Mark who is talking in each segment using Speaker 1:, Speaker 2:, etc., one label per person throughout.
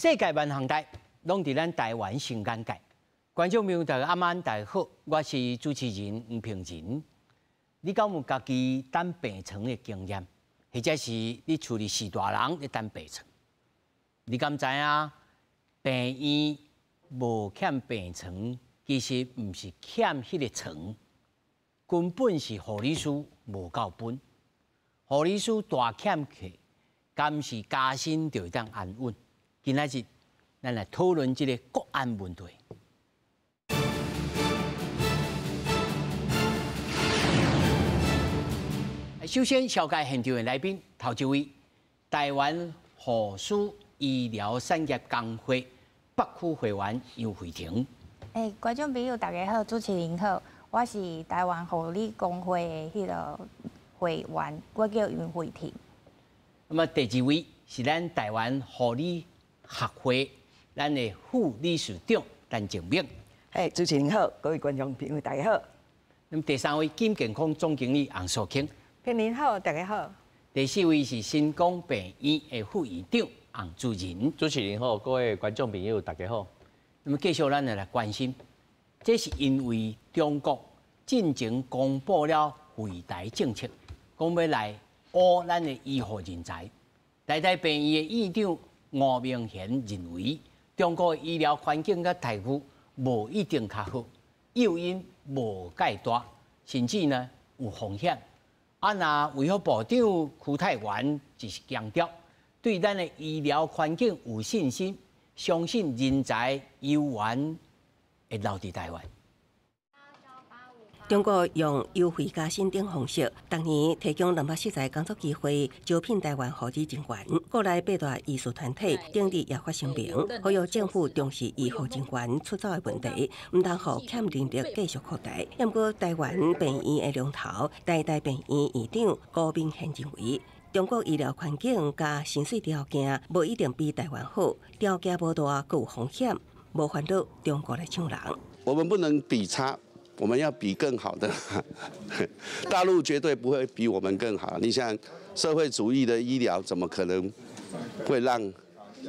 Speaker 1: 世界萬項代，攏佇咱台灣新眼界。觀眾朋友大家暗安，大家好，我是主持人吳平仁。你敢有家己等病床的經驗，或者是你厝裡序大人咧等病床？你敢知影病院無欠病床，其實毋是欠彼个床，根本是護理師無夠分。護理師大欠缺，敢是加薪就會當安穩？今仔日咱來討論這個國安問題。首先，紹介現場的來賓，頭一位，台灣護士醫療產業工會北區會員楊慧婷。
Speaker 2: 欸，觀眾朋友大家好，主持人好，我是台灣護理工會的彼个會員，我叫楊慧婷。
Speaker 1: 那麼第二位是咱台灣護理學會咱的副理事長陳靜敏。
Speaker 3: 欸，主持人好，各位觀眾朋友大家好。
Speaker 1: 那麼第三位金健康總經理洪素卿。
Speaker 4: 平年好，大家好。
Speaker 1: 第四位是新光病院的副院長洪主任。
Speaker 5: 主持人好，各位觀眾朋友大家好。
Speaker 1: 那麼繼續咱來關心，這是因為中國進前公布了惠台政策，講欲來挖咱的醫護人才。台大病院的院長吳明賢認為，中國的醫療環境佮待遇無一定較好，誘因無蓋大，甚至呢有風險。啊，若衛福部長邱泰源就是強調，對咱的醫療環境有信心，相信人才優源會留佇台灣。
Speaker 6: 中國用優惠加薪等方式，逐年提供240個工作機會，招聘台灣護理人員。國內八大醫師團體頂日也發聲明，呼籲政府重視醫護人員出走的問題，毋通予欠人力繼續擴大。毋過台灣病院的龍頭，台大病院院長高明賢認為，中國醫療環境佮薪水條件無一定比台灣好，條件無大，閣有風險，無煩惱中國來搶人。
Speaker 7: 我們不能比差。我們要比更好的，大陸絕對不會比我們更好。你像社會主義的醫療，怎麼可能會讓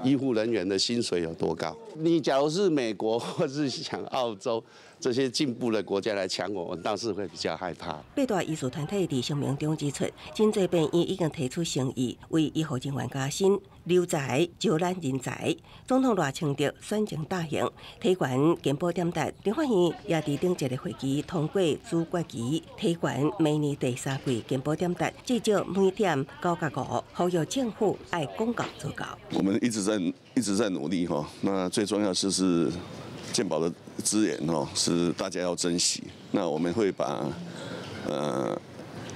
Speaker 7: 醫護人員的薪水有多高？你假如是美國或是像澳洲這些進步的國家來搶我，我倒是會比較害怕。
Speaker 6: 八大醫師團體佇聲明中指出，真濟病院已經提出誠意，為醫護人員加薪、留才、招攬人才。總統賴清德選前答應提懸健保點值，立法院也佇頂一个會期通過組決議，提懸明年第三季健保點值至少每點9角5，呼籲政府愛講到做到。
Speaker 8: 我們一直在努力哈，那最重要是健保的資源哦，是大家要珍惜。那我們會把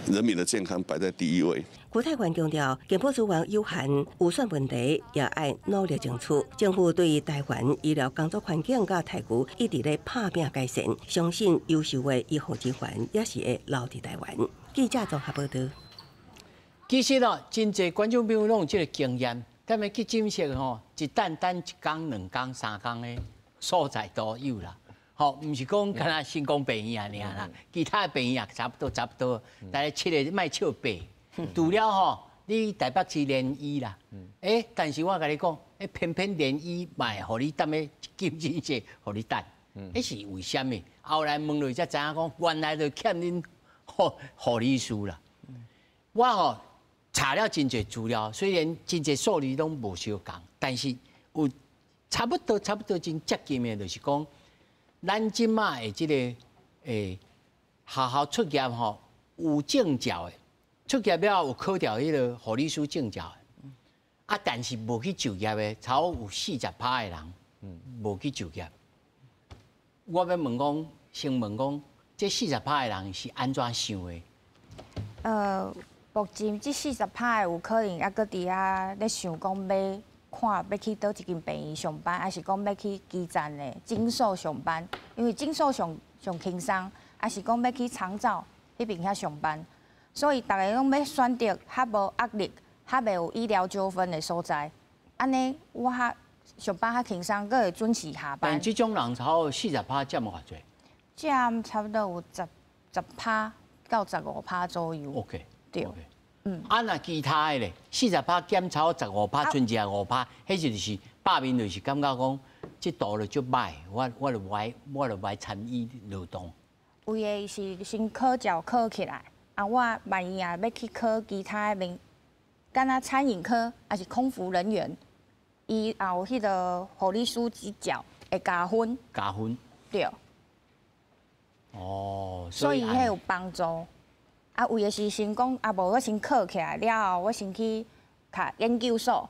Speaker 8: 人民的健康擺在第一位。
Speaker 6: 邱泰源強調，健保資源有限，預算問題也愛努力爭取。政府對台灣醫療工作環境佮待遇一直咧拍拚改善，相信優秀的醫護人員也是會留佇台灣。記者綜合報導。
Speaker 1: 其實哦，真濟觀眾朋友攏有這個經驗，踮咧急診室吼，一等等一工、兩工、三工的所在都有啦。吼，毋是講干焦新光病院爾啦，其他的病院也差不多差不多。但是七个莫笑白，除了吼，你台北市聯醫啦，欸，但是我共你講，欸，偏偏聯醫嘛會予你踮咧急診室，予你等，彼是為啥物？後來問落才知影講，原來就欠恁護理師啦。我吼查了真濟資料，雖然真濟數字攏無相仝，但是有差不多差不多真接近的，就是講，咱這馬的這个學校出業吼有證照的，出業了有考著彼个護理師證照的，啊，但是無去就業的，差不多有40%的人無去就業。我欲問講，先問講，這四十趴的人是按怎想的？
Speaker 2: 目前這四十趴的有可能猶閣佇遐咧想講欲看欲去佗一間病院上班，抑是講欲去基層的診所上班，因為診所上上輕鬆，抑是講欲去長照彼邊遐上班，所以逐家攏欲選擇較無壓力、較袂有醫療糾紛的所在。按呢，我較上班較輕鬆，閣會準時下班。
Speaker 1: 但這種人差不多四十趴佔偌濟？
Speaker 2: 佔差不多有10%到15%左右。 對。
Speaker 1: 啊，若其他的咧，四十趴減差十五趴，剩一五趴，彼就是。罷免就是感覺講，這道就足歹，我就無愛參與勞動。
Speaker 2: 有的是先考照考起來，啊，我萬一也欲去考其他的免，敢若餐飲科，抑是空服人員，伊也有彼个護理師執照會加分。
Speaker 1: 加分。
Speaker 2: 對。
Speaker 1: 哦，
Speaker 2: 所以彼有幫助。啊，有的是先講啊，無我先考起來了後，我先去讀研究所。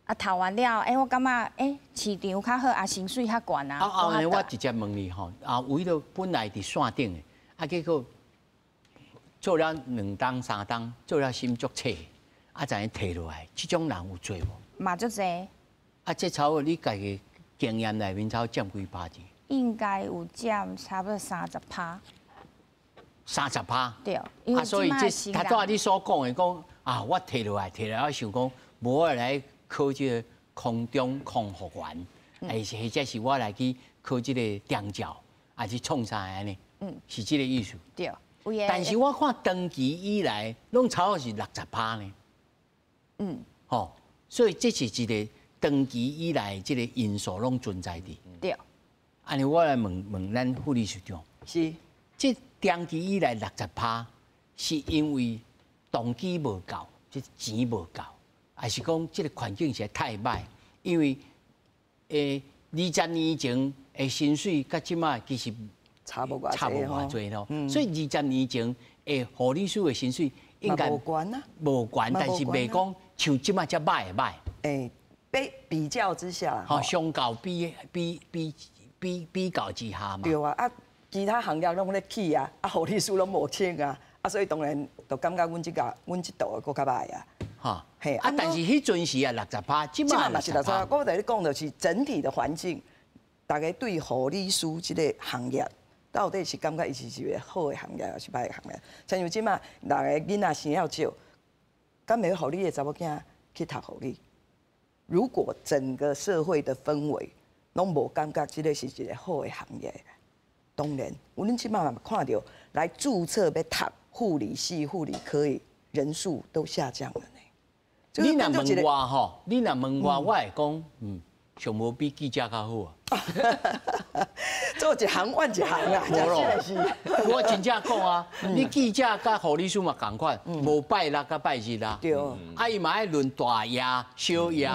Speaker 2: 啊，讀完了，欸，我感覺欸，市場較好，啊，薪水較懸啊。
Speaker 1: 啊，啊，我直接問你吼，啊，有彼个本來佇線頂的，啊，結果做了兩冬三冬，做了心足脆，啊，才退落來，這種人有濟無？
Speaker 2: 嘛足濟。
Speaker 1: 啊，這差不多你家己經驗內面，差不多佔幾趴錢？
Speaker 2: 應該有佔差不多30趴。
Speaker 1: 30趴。
Speaker 2: 對。
Speaker 1: 啊，所以這頭拄仔你所講的講啊，我退落來，退落來，我想講，無我來考這個空中空服員，還是或者是我來去考這個長照，還是創啥按呢？是這個意思。
Speaker 2: 對。
Speaker 1: 但是我看長期以來，攏差不多是60趴呢。吼，所以這是一個長期以來這個因素攏存在佇。
Speaker 2: 對。
Speaker 1: 按呢，我來問問咱副理事長。
Speaker 3: 是。
Speaker 1: 這長期以來六十趴，是因為動機無夠，這錢無夠，還是講這個環境實在太歹？因為20年前的薪水，佮這馬其實
Speaker 3: 差無偌
Speaker 1: 差無偌濟咯。所以20年前的護理師的薪水應該
Speaker 3: 無懸啊，
Speaker 1: 無懸，但是袂講像這馬遮歹的歹。
Speaker 3: 欸，比比較之下，
Speaker 1: 吼，相較比比比比比較之下嘛。
Speaker 3: 對啊，啊，其他行業攏咧起啊，啊，護理師攏無請啊，啊，所以當然就感覺阮這個阮這道的閣較歹啊。
Speaker 1: 哈，
Speaker 3: 嘿，
Speaker 1: 啊，但是彼陣時啊六十趴，這馬
Speaker 3: 嘛是六十趴。我佇咧講就是整體的環境，大家對護理師這個行業到底是感覺伊是一個好的行業，抑是歹的行業？親像這馬，逐个囡仔生了少，敢會予你的查某囝去讀護理？如果整個社會的氛圍攏無感覺這個是一個好的行業，當然，阮這馬嘛看著來註冊欲讀護理系、護理科的人數都下降了呢。
Speaker 1: 你若問我吼，你若問我，我會講，上無比記者較好啊。
Speaker 3: 做一行怨一行啊，
Speaker 1: 無咯。我真正講啊，你記者佮護理師嘛仝款，無拜六佮拜日啊。
Speaker 3: 對。
Speaker 1: 啊，伊嘛愛輪大夜、小夜，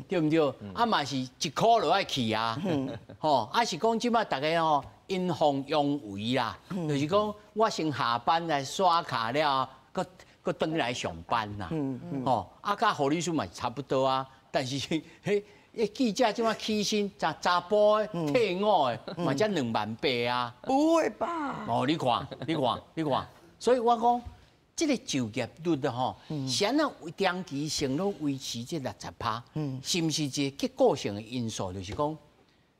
Speaker 1: 對毋對？啊嘛是一箍就愛去啊。吼，啊是講這馬逐家吼陰奉陽違啦，就是講我先下班來刷卡了，閣閣轉來上班啦。吼，啊，佮護理師嘛差不多啊，但是彼。記者這馬起薪，查查埔的退伍的，嘛才2萬8啊！
Speaker 3: 不會吧？
Speaker 1: 哦，你看，你看，你看，所以我講，這個就業率吼，是按怎長期性攏維持這六十趴？是毋是一個結構性的因素？就是講，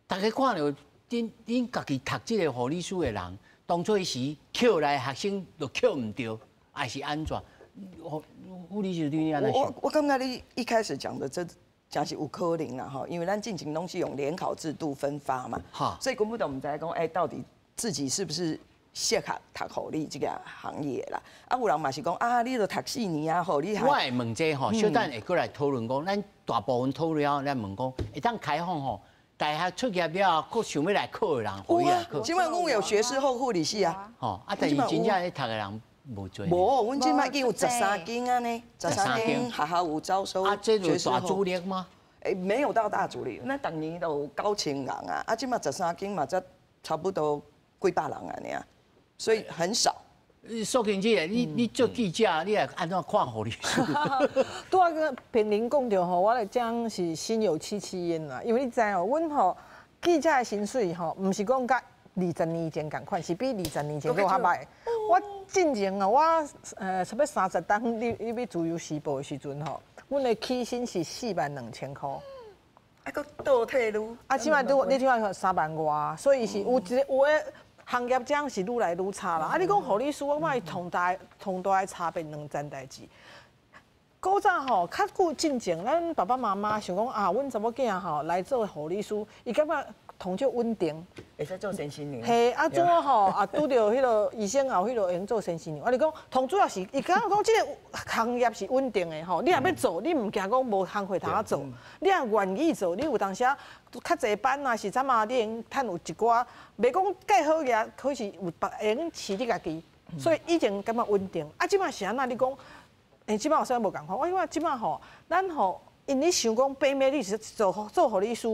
Speaker 1: 大家看著恁家己讀這個護理師的人，當初時考來學生都考毋著，還是按怎？護理師你按怎
Speaker 3: 我我感覺你一開始講的這。誠是有可能啦吼，因為咱進前攏是用聯考制度分發嘛，所以根本都毋知講，欸，到底自己是不是適合讀護理這個行業啦？啊，有人嘛是講啊，你都讀4年啊，護理。
Speaker 1: 我會問這吼，小等會過來討論講，咱大部分討論了，咱問講會當開放吼，大學出業了後，閣想欲來考的人，可以來考。
Speaker 3: 這馬阮有學士後護理系啊。
Speaker 1: 吼，啊，但是真正咧讀的人無濟。
Speaker 3: 無，阮這馬已經有十三間啊呢，十三間學校有招收。
Speaker 1: 啊，這就大主力嗎？
Speaker 3: 欸，沒有到大主力，那逐年都有9000人啊，啊，這馬十三間嘛，才差不多幾百人按呢，所以很少。
Speaker 1: 蘇經姐，你做記者，你會按怎看護理師？
Speaker 4: 拄仔閣平林講著吼，我來講是心有戚戚焉啦，因為你知哦，阮吼記者的薪水吼，毋是講佮20年前仝款，是比二十年前閣較歹。我進前啊，我差不多30冬入去自由時報的時陣吼，阮的起薪是4萬2千箍。
Speaker 3: 啊，閣倒退嚕。
Speaker 4: 啊，這馬拄你這馬3萬外，所以是有一个有的行業這樣是愈來愈差啦。啊，你講護理師，我感覺同大的差別兩件代誌。古早吼，較久進前，咱爸爸媽媽想講啊，阮查某囝吼來做護理師，伊感覺同少穩定，
Speaker 3: 會使做先生娘。
Speaker 4: 嘿，啊主要吼，啊拄著彼个醫生也有彼个會用做先生娘。我咧講，同主要是伊感覺講這个行業是穩定的吼，你若欲做，你毋驚講無工課通做。你若願意做，你有當時啊較濟班啊，是啥嘛，你會用趁有一寡，袂講蓋好額，可是有別會用飼你家己。所以以前感覺穩定，啊，這擺是按怎？你講，欸，這擺有啥無仝款？我感覺這擺吼，咱吼，因咧想講，病院你是做做護理師，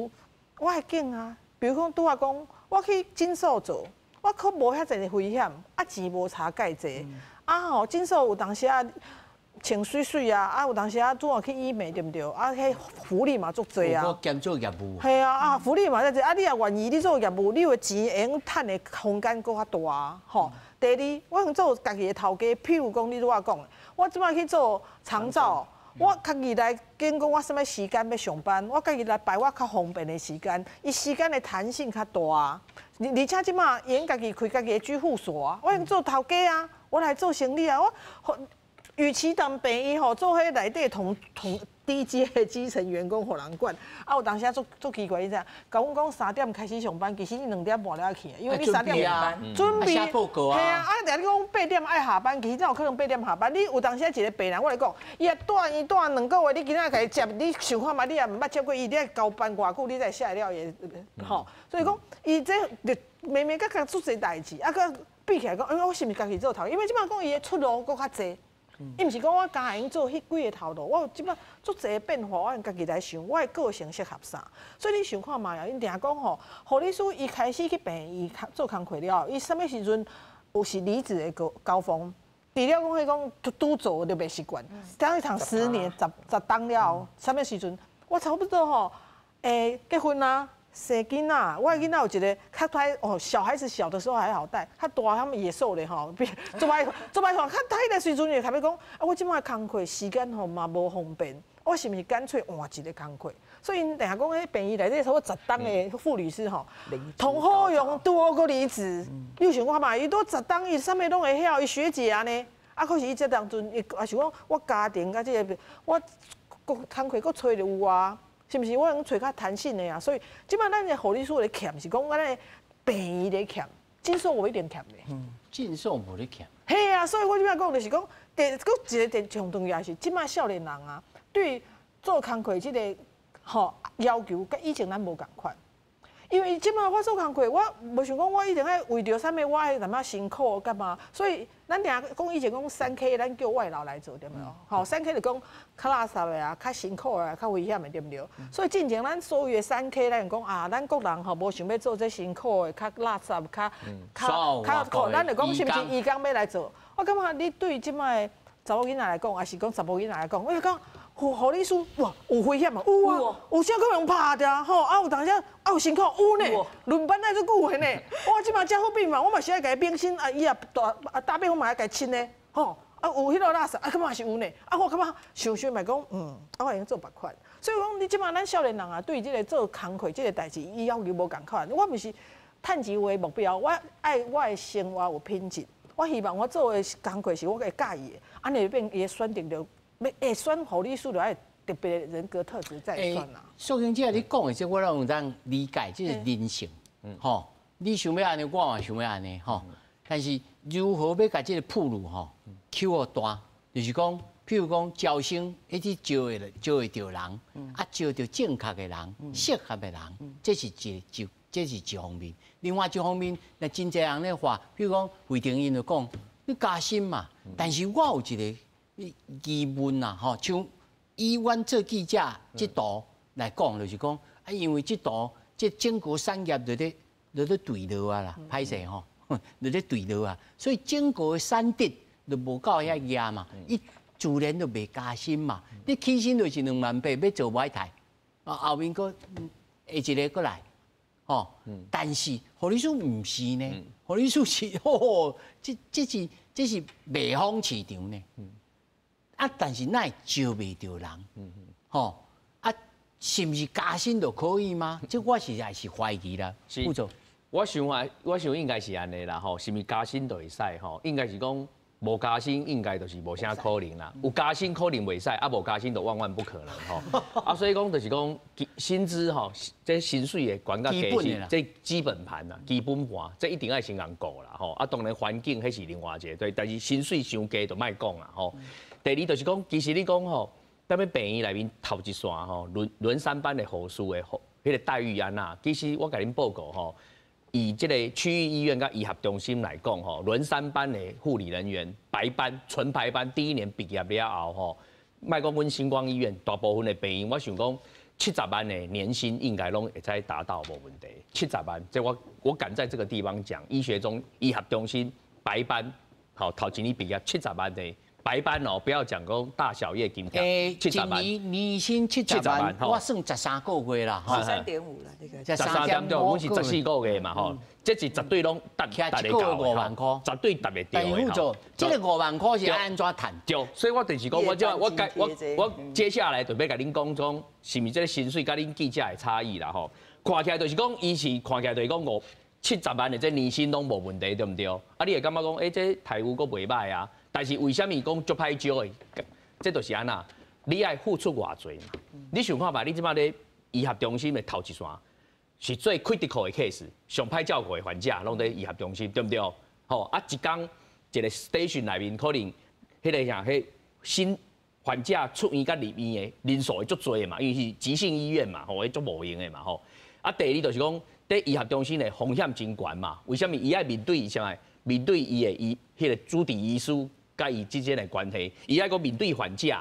Speaker 4: 我會揀啊。比如講，拄仔講，我去診所做，我閣無遐濟危險，啊錢無差蓋濟，啊吼，診所有當時啊穿媠媠啊，啊有當時啊拄仔去醫美對毋對？啊，彼福利嘛足濟啊。
Speaker 1: 有兼做業務。
Speaker 4: 嘿啊，啊福利嘛遮濟，啊你若願意你做業務，你有錢會用趁的空間閣較大啊，吼。第二，我用做家己的頭家，譬如講你拄仔講的，我這擺去做長照，我家己來揀講我啥物時間欲上班，我家己來排我較方便的時間，伊時間的彈性較大。而且這擺會用家己開家己的居護所啊，我用做頭家啊，我來做生理啊，我與其當病院吼做彼內底同同低階的基層員工予人管，啊有當時啊足足奇怪，你知影？共阮講三點開始上班，其實你2點半了去，因為你三點準備，
Speaker 1: 寫報告啊。
Speaker 4: 嘿啊，啊，若你講8點愛下班，其實哪有可能八點下班？你有當時啊一個病人，我來講，伊若蹛醫蹛2個月，你今仔共伊接，你想看覓？你也毋捌接過伊，你愛交班偌久，你才會寫會了伊的吼。所以講，伊這就明明覺覺足濟代誌，啊，閣比起來講，欸，我是毋是家己做頭？因為這擺講伊的出路閣較濟。伊毋是講我敢會用做彼幾个頭路，我有這擺足濟變化，我用家己來想，我的個性適合啥。所以你想看覓啊？𪜶定講吼，護理師伊開始去病院做工課了後，伊啥物時陣有是離職的高高峰？除了講彼講拄拄做就袂習慣，等伊讀10年十十冬了後，啥物時陣？我差不多吼，欸，結婚啊。生囡仔，我的囡仔有一个較歹哦，小孩子小的時候還好帶，較大他們野獸咧吼，做歹做歹看，較大彼个時陣就較欲講，啊，我這擺工課時間吼嘛無方便，我是毋是乾脆換一个工課？所以𪜶定定講，彼病院內底差不多十冬的護理師吼，同好用拄好閣離職。你有想看覓？伊拄十冬，伊啥物攏會曉，伊學姐按呢。啊，可是伊這當陣，伊也是講我家庭佮這个，我閣工課閣揣著有啊。是毋是我用揣較彈性的啊？所以這擺咱的護理師咧欠是講，咱的病院咧欠，診所無一定欠的。
Speaker 1: 診所無咧欠。
Speaker 4: 嘿啊，所以我這擺講就是講，第閣一个上重要是，這擺少年人啊，對做工課這个吼要求，佮以前咱無仝款。因為這擺我做工課，我無想講我一定愛為著啥物，我愛淡薄辛苦幹嘛？所以咱定講以前講三 K，咱叫外勞來做對毋對？吼，三 K 就講較垃圾的啊，較辛苦的啊，較危險的對毋對？所以進前咱所謂的三 K，咱就講啊，咱國人吼無想欲做這辛苦的、較垃圾、較較較苦，咱就講是毋是移工欲來做？我感覺你對這擺查某囡仔來講，抑是講查埔囡仔來講，我就講。護理師哇，有危險嗎？有啊，有啥可能拍著吼，啊有當時啊有辛苦有呢，輪班愛足久的呢。我這擺照好病房，我嘛是愛共伊變身啊，伊也大啊大便我嘛愛共伊清呢，吼啊有彼个垃圾啊，感覺是有呢。啊我感覺想想嘛講，啊我會用做別款。所以講你這擺咱少年人啊，對這个做工課這个代誌，伊要求無仝款。我毋是趁錢為目標，我愛我的生活有品質。我希望我做的工課是我會佮意的，按呢變伊的選擇就。會選護理師就愛特別的人格特質再選啦。
Speaker 1: 淑英姐，你講的這我攏有當理解，這是人性，吼。你想欲按呢，我嘛想欲按呢，吼。但是如何欲共這个鋪路吼，抾予大，就是講，譬如講招生，彼去招的招會著人，啊招著正確的人，適合的人，這是一一這是一方面。另外一方面，若真濟人咧話，譬如講惠婷𪜶就講，你加薪嘛，但是我有一个疑問啦，吼，像以阮做記者這途來講，就是講啊，因為這途這整個產業就咧墜落啊啦，歹勢吼，就咧墜落啊，所以整個的產值就無夠遐額嘛，伊自然就袂加薪嘛。你起薪就是2萬8，欲做無愛刣，啊後面閣下一个閣來，吼。但是護理師毋是呢，護理師是吼，這是賣方市場呢。啊！但是哪會招袂著人？吼啊，是毋是加薪就可以嗎？這我實在是懷疑啦。
Speaker 5: 是，副總，我想啊，我想應該是按呢啦，吼，是毋是加薪就會使？吼，應該是講無加薪應該就是無啥可能啦，有加薪可能袂使，啊無加薪就萬萬不可能吼。啊，所以講就是講薪資吼，這薪水的懸較低是這基本盤啦，基本盤，這一定愛先共顧啦吼。啊，當然環境彼是另外一個，對，但是薪水傷低就莫講啦吼。第二就是講，其實你講吼，踮咧病院內面頭一線吼，輪輪三班的護士的彼個待遇按怎，其實我共恁報告吼。以這個區域醫院佮醫學中心來講，吼，輪三班的護理人員白班純白班，第一年畢業了後，吼，莫講阮新光醫院大部分的病院，我想講70萬的年薪應該攏會使達到無問題。七十萬，這我敢在這個地方講，醫學中心白班，好頭一年畢業七十萬的白班哦，不要講講大小夜津貼，七十萬，
Speaker 1: 一年年薪七十萬，我算13個月啦，13.5
Speaker 3: 啦，這個
Speaker 5: 13.5，阮是14個月嘛，吼，這是絕對攏達達會到
Speaker 1: 5萬塊，
Speaker 5: 絕對達會到的。
Speaker 1: 但這個5萬塊是按怎趁？
Speaker 5: 對，所以我就是講，我這我我我接下來就欲共恁講講，是毋是這個薪水佮恁記者的差異啦？吼，看起來就是講，伊是看起來就是講五七十萬的這年薪攏無問題，對毋對？啊，你會感覺講，欸，這待遇閣袂䆀啊？但是為啥物講足歹招的？這就是按怎，你愛付出偌濟嘛？你想看覓？你這擺咧醫學中心的頭一線，是最 critical 的 case，上歹照顧的患者，攏佇醫學中心，對毋對？吼啊，一工一個 station 內面可能彼個啥，彼新患者出院佮入院的人數會足濟的嘛，因為是急性醫院嘛，吼，彼足無閒的嘛，吼。啊，第二就是講，佇醫學中心的風險真懸嘛，為啥物伊愛面對啥？面對伊的醫彼個主治醫師佮伊之間的關係，伊愛閣面對患者，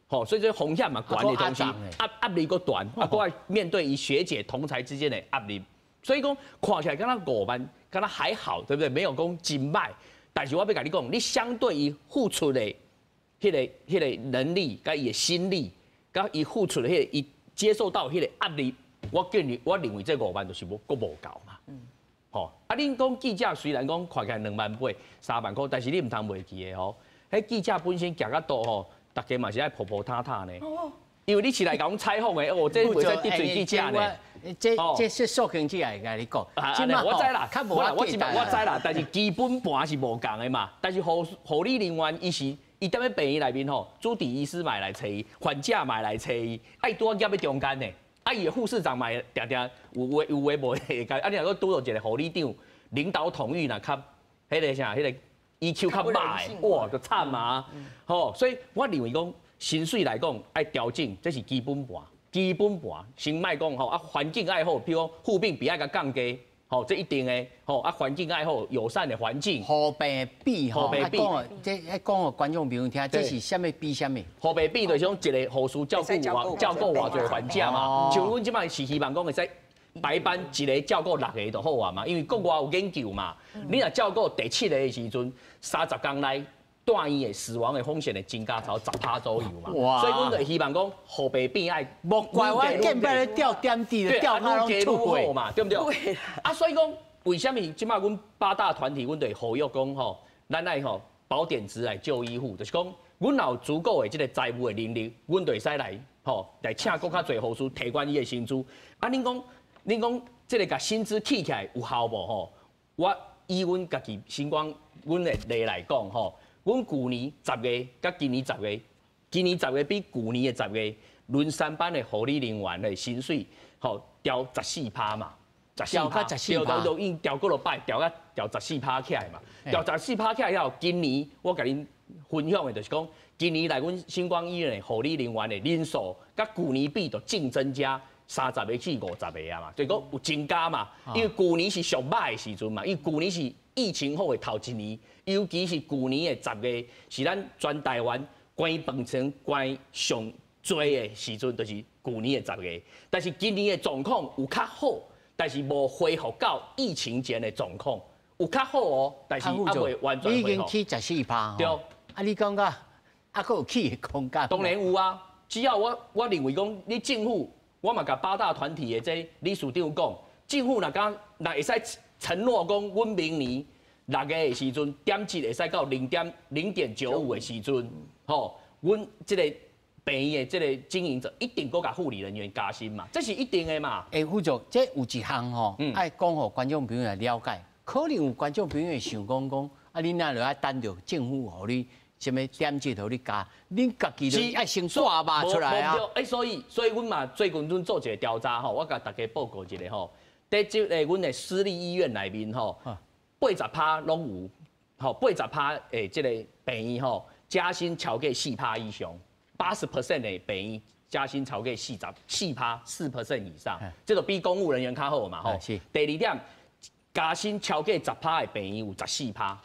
Speaker 5: 吼，所以這風險嘛懸的東西，壓力閣懸，啊，閣愛面對伊學姐同儕之間的壓力，所以講看起來敢若5萬，敢若還好，對不對？沒有講真䆀，但是我欲共你講，你相對於付出的彼個能力，佮伊的心力，佮伊付出的彼個伊接受到彼個壓力，我建議我認為這五萬就是無閣無夠嘛。吼，啊，恁講記者雖然講看起來2萬8、3萬塊，但是你毋通袂記的吼。彼記者本身行較多吼，大家嘛是愛鋪鋪沓沓呢。因為你是來共阮採訪的，哦，這袂使得罪記者呢。
Speaker 1: 這這塑形者會共你講。
Speaker 5: 我知啦，我我知啦，但是基本盤是無仝的嘛。但是護理人員伊是伊踮咧病院內面吼，主治醫師嘛會來揣伊，患者嘛會來揣伊，啊伊拄仔夾佇中間呢。啊，伊的護士長嘛會定定有話有話無話會共，啊，你若閣拄著一個護理長領導統御若較彼個啥，彼個 EQ 較歹的，哇，就慘啊！吼，所以我認為講薪水來講愛調整，這是基本盤，基本盤先莫講吼，啊，環境愛好，比如講護病比愛共降低，吼，這一定的，吼，啊，環境愛好，友善的環境。
Speaker 1: 護病比吼，啊，講這愛講予觀眾朋友聽，這是啥物比啥物？
Speaker 5: 護病比就是講一個護士照顧偌照顧偌濟患者嘛，像阮這擺是希望講會使白班一個照顧六個就好啊嘛，因為國外有研究嘛，你若照顧第七個的時陣，30工內住院的死亡的風險會增加超10%左右嘛。所以阮就希望講護病比愛。
Speaker 1: 莫怪我見擺咧吊點滴，吊到攏出血
Speaker 5: 嘛，對毋對？啊，所以講為啥物這擺阮八大團體，阮就會呼籲講吼，咱愛吼保點子來救醫護，就是講阮若有足夠的這個財務的能力，阮就會使來吼來請閣較濟護士，提懸伊的薪資。啊，恁講這個共薪資起起來有效無吼？我以阮家己新光阮的例來講吼，阮舊年十月佮今年十月，今年十月比舊年的十月，輪三班的護理人員的薪水吼調十四趴嘛，十四趴，
Speaker 1: 對
Speaker 5: 對對，已經調幾落擺，調甲調十四趴起來嘛，調十四趴起來了後，今年我共恁分享的就是講，今年來阮新光醫院的護理人員的人數，佮舊年比就淨增加30個至50個啊嘛，就是講有增加嘛。因為舊年是上歹的時陣嘛，因為舊年是疫情後的頭一年，尤其是舊年的十月，是咱全台灣關病床關上濟的時陣，就是舊年的十月。但是今年的狀況有較好，但是無恢復到疫情前的狀況，有較好哦，但是猶未完全恢復。
Speaker 1: 已經起14%。
Speaker 5: 對。
Speaker 1: 啊，你感覺猶閣有起的空間？
Speaker 5: 當然有啊，只要我認為講，你政府，我嘛共八大團體的這理事長講，政府若敢若會使承諾講，阮明年6月的時陣，點值會使到0.95的時陣，吼，阮這個病院的這個經營者一定閣共護理人員加薪嘛，這是一定的嘛。
Speaker 1: 欸，副總，這有一項吼，愛講予觀眾朋友來了解，可能有觀眾朋友會想講講，啊，啊，你若就愛等著政府予你啥物點子，予你加，恁家己就愛先煞肉出來啊。
Speaker 5: 欸，所以阮嘛最近阮做一个調查吼，我共大家報告一下吼。佇這个阮的私立醫院內面吼，80趴攏有，吼八十趴的這個病院吼，加薪超過四趴以上，80% 的病院加薪超過44趴4% 以上，這就比公務人員較好嘛吼。第二點，加薪超過10趴的病院有14趴，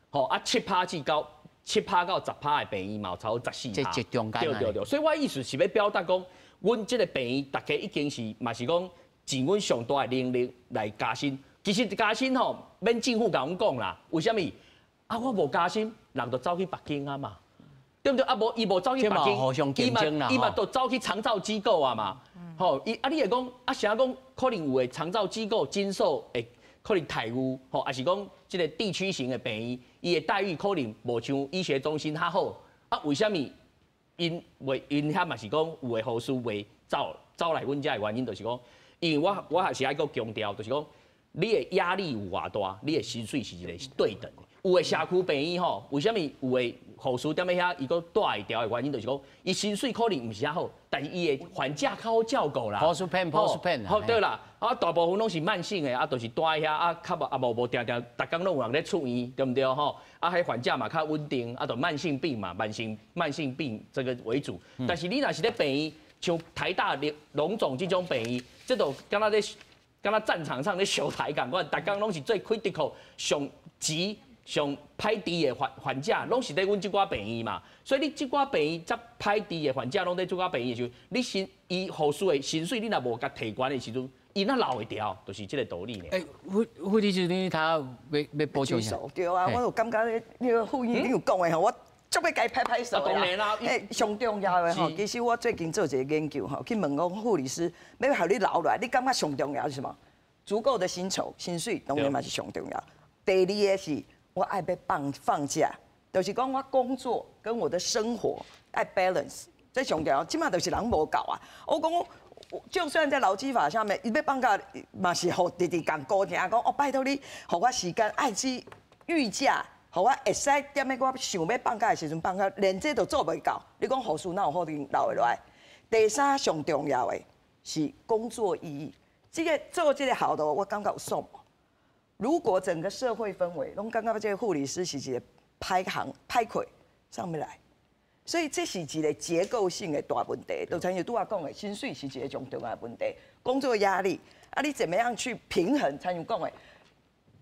Speaker 5: 吼啊7趴到10趴的病院嘛有超過14趴。
Speaker 1: 這中間。
Speaker 5: 對對對，所以我意思是欲表達講，阮這個病院大家已經是嘛是講盡阮上大的能力來加薪。其實加薪吼，免政府共阮講啦。為啥物？啊，我無加薪，人就走去別間啊嘛，對毋對？啊，無伊無走去別間，伊嘛都走去長照機構啊嘛。吼，伊啊，你會講啊，啥講可能有的長照機構診所會可能待遇吼，抑是講這個地區型的病院，伊的待遇可能無像醫學中心較好。啊，為啥物𪜶袂𪜶遐嘛是講有的護士袂走走來阮遮的原因，就是講，因為我還是愛閣強調，就是講。你的壓力有偌大，你的薪水是一個對等的。有的社區病院吼，為啥物有的護士踮咧遐，伊閣蹛會牢的原因，就是講，伊薪水可能毋是遐好，但是伊的患者較好照顧啦。
Speaker 1: 護士騙，護士騙。
Speaker 5: 好對啦，啊大部分攏是慢性的，啊就是蹛佇遐，啊較無啊無無定定，逐工攏有人咧出院，對毋對吼？啊，彼患者嘛較穩定，啊，就慢性病嘛，慢性病這個為主。但是你若是咧病院，像台大榮總這種病院，這就敢若咧。敢若戰場上咧相刣仝款，逐工攏是最 critical 上急、上歹治的患者，攏是佇阮這寡病院嘛。所以你這寡病院遮歹治的患者攏佇這寡病院的時陣，你薪伊護士的薪水，你若無共提懸的時陣，伊哪留會牢，就是這個道理呢。
Speaker 1: 欸，護護理師，你頭欲欲補充啥？
Speaker 3: 對啊，我有感覺你那個副醫你有講的吼，我足欲共伊拍拍手
Speaker 5: 當然啦。
Speaker 3: 欸，上重要的吼，其實我最近做一個研究吼，去問講護理師欲予你留落來，你感覺上重要是啥物？足夠的薪酬、薪水當然嘛是上重要。第二个是，我愛欲放假，就是講我工作跟我的生活愛 balance，這上重要。這馬就是人無夠啊。我講，就算在勞基法下面，伊欲放假嘛是予直直共僱主講，哦，拜託你，予我時間愛去預假。予我會使踮咧我想欲放假的時陣放假，連這都做袂到。你講護士哪有可能留會落來？第三上重要的是工作意義。這個做這個行頭，我感覺有爽。如果整個社會氛圍攏感覺這個護理師是一個歹行歹客，啥人欲來？所以這是一個結構性的大問題。就親像拄仔講的，薪水是一個上重要的問題，工作壓力啊，你怎麼樣去平衡？親像講的。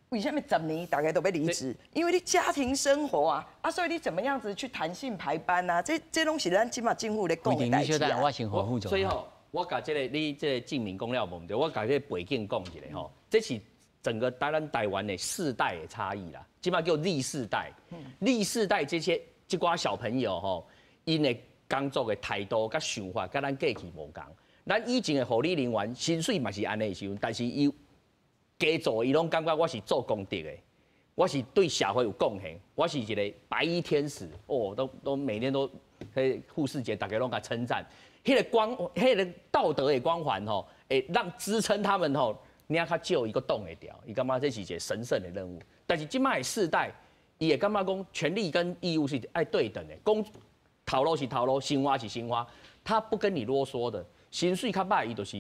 Speaker 3: 為啥物10年大家都欲離職？因為你家庭生活啊，啊，所以你怎麼樣子去彈性排班啊？這攏是咱這馬政府咧講的代誌啊。
Speaker 1: 我先回副總。
Speaker 5: 所以吼，我共這個你這個證明講了無毋對，我共這個背景講一下吼，這是整個台灣的世代的差異啦。這馬叫 Z 世代，Z 世代這些這寡小朋友吼，𪜶的工作的態度佮想法，佮咱過去無仝。咱以前的護理人員薪水嘛是按呢的時陣，但是伊加做伊攏感覺我是做功德的，我是對社會有貢獻，我是一個白衣天使哦，都每天都彼護士節，大家攏共稱讚。彼個光，彼個道德的光環吼，會讓支撐他們吼，領較少伊閣擋會牢，伊感覺這是一個神聖的任務。但是這馬的世代，伊會感覺講權利跟義務是愛對等的，講頭路是頭路，生活是生活，他不跟你囉嗦的，薪水較歹，伊就是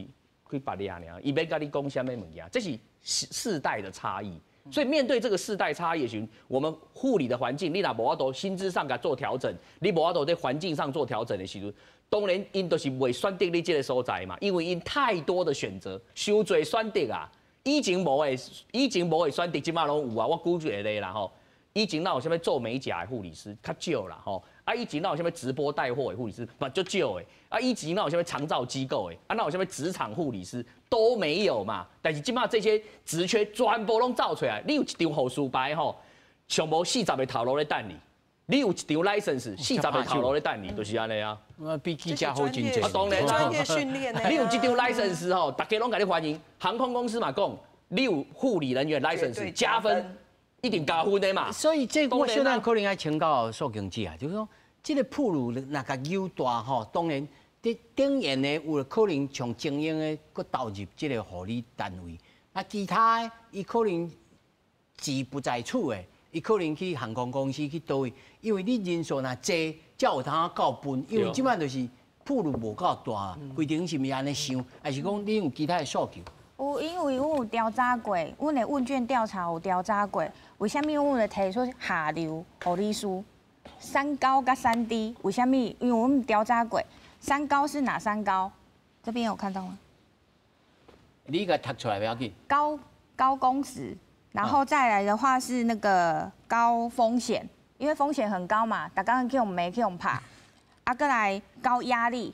Speaker 5: 去別掠爾，伊免共你講啥物物件，這是世代的差異。所以面對這個世代差異的時陣，我們護理的環境，你若無法度薪資上共做調整，你無法度佇環境上做調整的時陣，當然𪜶就是袂選擇你這個所在嘛，因為𪜶太多的選擇，傷濟選擇啊。以前無的，以前無的選擇，這馬攏有啊。我舉一個例啦吼，以前哪有啥物做美甲的護理師，較少啦吼。啊，以前哪有啥物直播帶貨的護理師，嘛足少的。啊，以前哪有啥物長照機構的，啊，哪有啥物職場護理師都沒有嘛。但是這馬這些職缺全部攏走出來，你有一張護士牌吼，上無40個頭路咧等你。你有一張 license，40個頭路咧等你，就是按呢啊。
Speaker 1: 比記者好真濟。
Speaker 5: 啊，當然
Speaker 3: 專業訓練
Speaker 5: 你有這張 license 吼，大家攏共你歡迎。航空公司嘛講，你有護理人員 license 加分，一定加分的嘛。
Speaker 1: 所以這我小等可能愛請教素卿姐啊，就是講這個鋪路若共扭大吼，當然佇頂緣的有可能從精英的閣投入這個護理單位，啊，其他的伊可能志不在此的，伊伊可能去航空公司去佗位，因為你人數若濟，才有通夠分。因為這擺就是鋪路無夠大，規定是毋是按呢想，還是講你有其他的訴求？
Speaker 2: 有，因為阮有調查過，阮的問卷調查有調查過，為啥物阮會提出下流護理師？三高佮三低，為啥物？因為阮調查過，三高是哪三高？這邊有看到嗎？
Speaker 1: 你共讀出來不要緊。
Speaker 2: 高工時，然後再來的話是那個高風險，因為風險很高嘛，逐工去予罵去予拍。啊，閣來高壓力，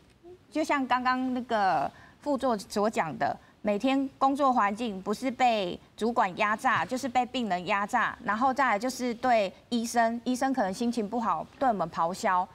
Speaker 2: 就像剛剛那個副座所講的，每天工作環境不是被主管壓榨，就是被病人壓榨，然後再來就是對醫生，醫生可能心情不好，對我們咆哮，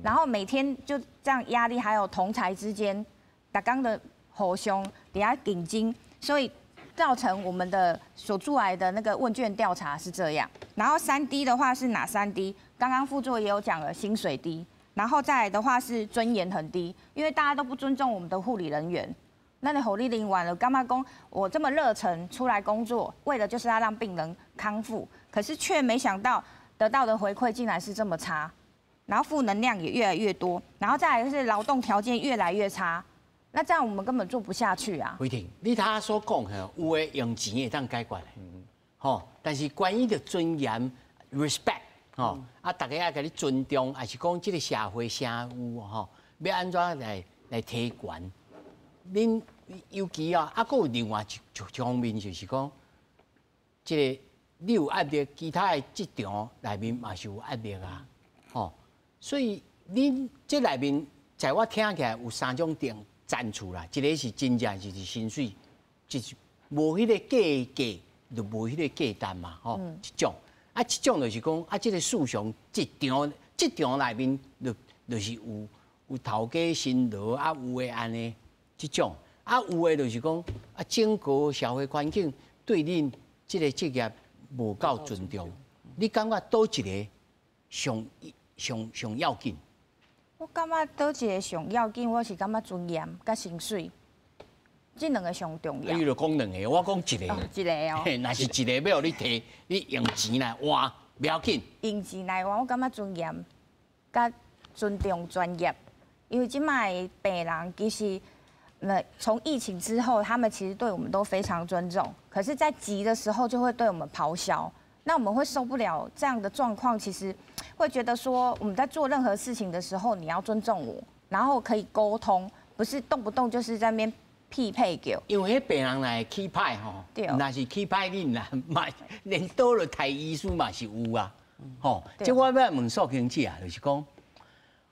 Speaker 2: 然後每天就這樣壓力，還有同儕之間，逐工的互相底下競爭，所以造成我們的所出來的那個問卷調查是這樣。然後三低的話是哪三低？剛剛副座也有講了，薪水低，然後再來的話是尊嚴很低，因為大家都不尊重我們的護理人員。那你護理人員了，感覺講我這麼熱忱出來工作，為的就是要讓病人康復，可是卻沒想到得到的回饋竟然是這麼差，然後負能量也越來越多，然後再來就是勞動條件越來越差，那這樣我們根本做不下去啊。
Speaker 1: 慧婷，你頭所講的有的用錢會當解決的，吼，但是關於著尊嚴 respect，吼，啊，大家愛共你尊重，還是講這個社會聲譽，吼，欲按怎來提懸？恁尤其啊，啊，閣有另外一方面就是講，這個你有壓力，其他的職場內面嘛是有壓力啊，吼，所以恁這內面在我聽起來有三種定層次啦，一個是真正就是薪水，就是無彼個價格，就無彼個價值嘛，吼，一種，啊，一種就是講啊，這個市場職場內面就是有頭家辛勞啊，有的按呢。這種啊，有的就是講啊，整個社會環境對恁這個職業無夠尊重，你感覺佗一个上上上要緊？
Speaker 2: 我感覺佗一个上要緊，我是感覺尊嚴佮薪水，這兩个上重要。
Speaker 1: 你就講兩个，我講一个。
Speaker 2: 哦，一个哦。
Speaker 1: 嘿，若是一个欲予你提，你用錢來換，不要緊。
Speaker 2: 用錢來換，我感覺尊嚴佮尊重專業，因為這擺的病人其實。那從疫情之後，他們其實對我們都非常尊重，可是，在急的時候就會對我們咆哮，那我們會受不了這樣的狀況。其實會覺得說，我們在做任何事情的時候，你要尊重我，然後可以溝通，不是動不動就是在那邊匹配給。
Speaker 1: 因為彼病人來氣歹吼，若是氣歹恁啦，嘛連倒落刣醫師嘛是有啊，吼。這我欲問素卿姐啊，就是講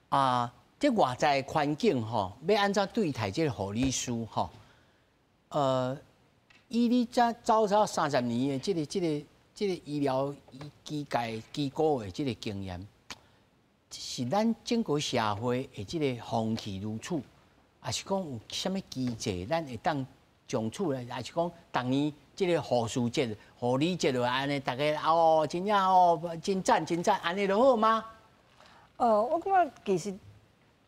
Speaker 1: 啊。這外在環境吼，欲按怎對待這個護理師吼？以你這走走30年的這個醫療機界機構的這個經驗，是咱整個社會的這個風氣如此，還是講有啥物機制，咱會當將處咧？還是講逐年這個護士節、護理節就按呢，大家哦，真正哦，真讚真讚，按呢就好嗎？
Speaker 4: 我感覺其實。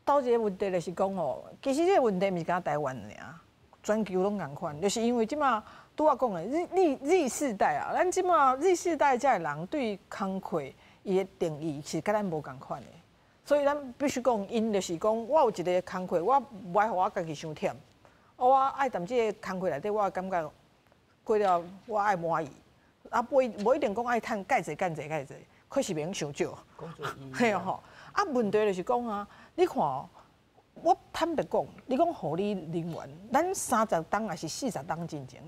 Speaker 4: 到這個問題就是講吼，其實這個問題毋是干焦台灣爾，全球攏仝款，就是因為這馬拄仔講的 Z 世代啊，咱這馬 Z 世代這的人對工課伊的定義是佮咱無仝款的，所以咱必須講，𪜶就是講，我有一个工課，我無愛予我家己傷忝，我愛踮這个工課內底，我感覺過了我愛滿意，啊，無一定講愛趁蓋濟蓋濟蓋濟，可是袂用傷少，嘿吼，啊，問題就是講啊。你看哦，我坦白講，你講護理人員，咱30冬抑是40冬進前，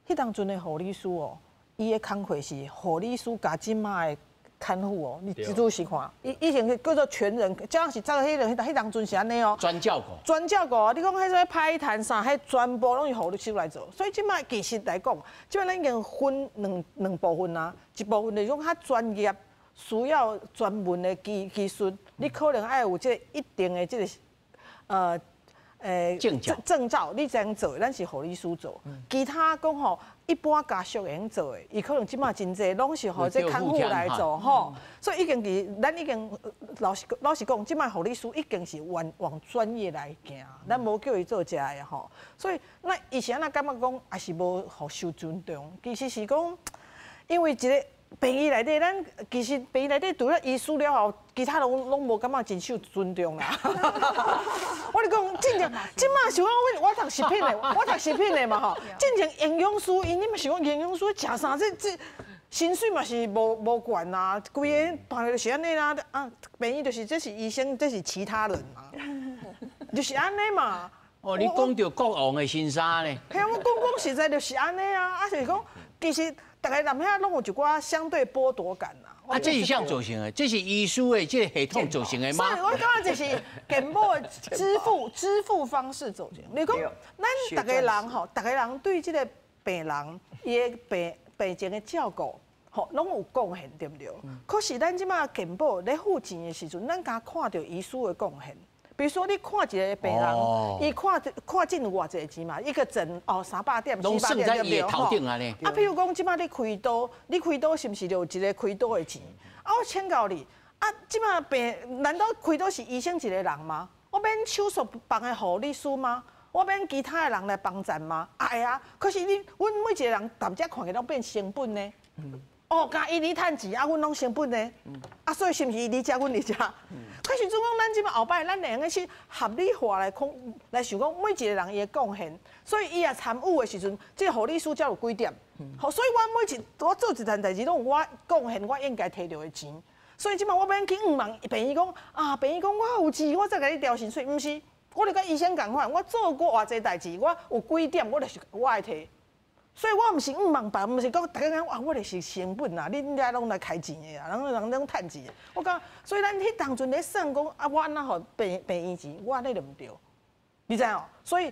Speaker 4: 彼當陣的護理師哦，伊的工課是護理師佮這馬的看護哦，你仔細看，以前叫做全人，這樣是早彼个彼當陣是按呢哦。
Speaker 1: 專照顧。
Speaker 4: 專照顧啊！你講彼啥物歹談啥，彼全部攏是護理師來做。所以這馬其實來講，這馬咱已經分兩部分啊，一部分就是講較專業。需要專門的技術，你可能愛有這個一定的這個證照，你才能做。咱是護理師做，其他講吼，一般家屬會用做的，伊可能這馬真濟攏是予這看護來做吼。所以已經是咱已經老實講，這馬護理師已經是往專業來行，咱無叫伊做這个吼。所以那以前咱感覺講，也是無予受尊重，其實是講，因為一個。病院內底，咱其實病院內底除了醫師了後，其他攏無感覺真受尊重啦。我咧講，進前這馬想講，我讀食品的，我讀食品的嘛吼。進前營養師，𪜶你嘛想講營養師食啥？這薪水嘛是無懸啊，規個辦就是按呢啦。啊，病院就是這是醫生，這是其他人嘛，就是按呢嘛。
Speaker 1: 哦，你講著國王的新衫呢？
Speaker 4: 嘿，我講講實在就是按呢啊，啊是講其實。逐个人遐攏有一寡相對剝奪感啦。
Speaker 1: 啊，這是啥造成的？這是醫師的這個系統造成的嗎？
Speaker 4: 所以我感覺這是健保的支付方式造成。你講咱逐个人吼，逐个人對這個病人伊的病情的照顧，吼，攏有貢獻，對毋對？可是咱這馬健保咧付錢的時陣，咱敢看著醫師的貢獻。比如說，你看一個病人，伊看看診有偌濟錢嘛？一個診哦，300點、400點，對毋對？
Speaker 1: 吼。
Speaker 4: 啊，譬如講，這馬你開刀，你開刀是毋是就有一個開刀的錢？啊，我請教你，啊，這馬病難道開刀是醫生一個人嗎？我免手術房的護理師嗎？我免其他的人來幫贊嗎？啊會啊，可是你，阮每一個人踮遮看起來攏變成本呢。哦，共伊咧趁錢，啊，阮攏成本呢？啊，所以是毋是伊咧食，阮咧食？可是總講咱這馬後擺，咱會用去合理化來講，來想講每一個人伊的貢獻，所以伊也參與的時陣，這個護理師才有幾點。好，所以我每一我做一件代誌，攏有我貢獻，我應該提著的錢。所以這馬我免去向問病院講啊，病院講我有錢，我才共你調薪水，毋是，我就佮醫生仝款，我做過偌濟代誌，我有幾點，我就是我愛提。所以我毋是向望別，毋是講逐家講啊，我就是成本啊，恁遮攏來開錢的啊，人攏趁錢的。我講，所以咱彼當陣咧算講啊，我按怎予病院錢，我按呢就毋對，你知無？所以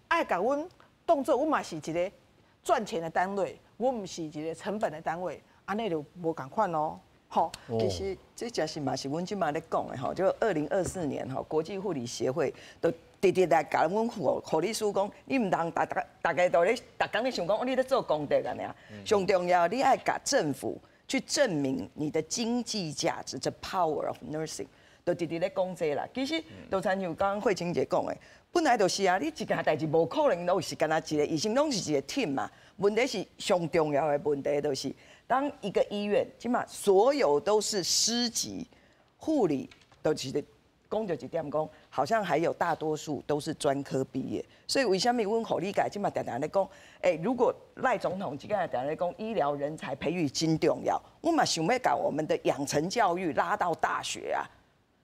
Speaker 4: 愛共阮當做阮嘛是一個賺錢的單位，阮毋是一個成本的單位，按呢就無仝款咯。
Speaker 3: 吼，其實這誠實嘛是阮這馬咧講的吼，就2024年吼，國際護理協會都直直來共阮護理師講，你毋通逐逐逐家都咧，逐工咧想講，你咧做功德按呢。上重要，你愛共政府去證明你的經濟價值，這 power of nursing，就直直咧講這啦。其實，就親像剛剛慧清姐講的，本來就是啊，你一件代誌無可能攏是干焦一個醫生，攏是一個 team 嘛。問題是上重要的問題就是，當一個醫院，這馬所有都是師級護理，都是講著一點講，好像還有大多數都是專科畢業，所以為啥物阮護理界這馬定定咧講，欸，如果賴總統這個定定咧講醫療人才培育真重要，阮嘛想欲共我們的養成教育拉到大學啊，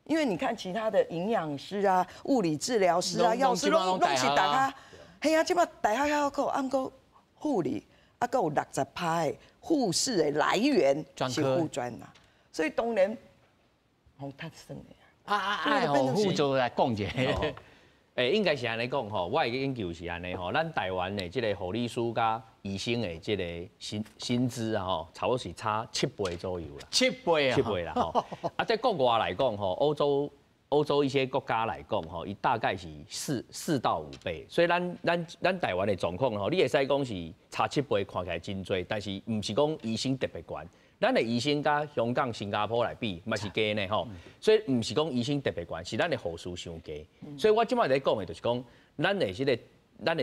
Speaker 3: 因為你看其他的營養師啊、物理治療師啊、藥師攏攏是大家，嘿啊，這馬大學較好，啊毋過護理啊，閣有60%的護士的來源是護專啊，所以當然，吼較算的。
Speaker 1: 啊啊啊！予副座來講一下。
Speaker 5: 欸，應該是按呢講吼，我的研究是按呢吼，咱台灣的這個護理師佮醫生的這個薪資啊吼，差不多是差七倍左右啦。
Speaker 1: 七倍啊！
Speaker 5: 七倍啦吼。啊，在國外來講吼，歐洲一些國家來講吼，伊大概是4到5倍，所以咱台灣的狀況吼，你會使講是差七倍，看起來真濟，但是毋是講醫生特別懸。咱的醫生佮香港、新加坡來比，嘛是低呢吼，所以毋是講醫生特別懸，是咱的護士傷低。所以我這擺咧講的就是講，咱的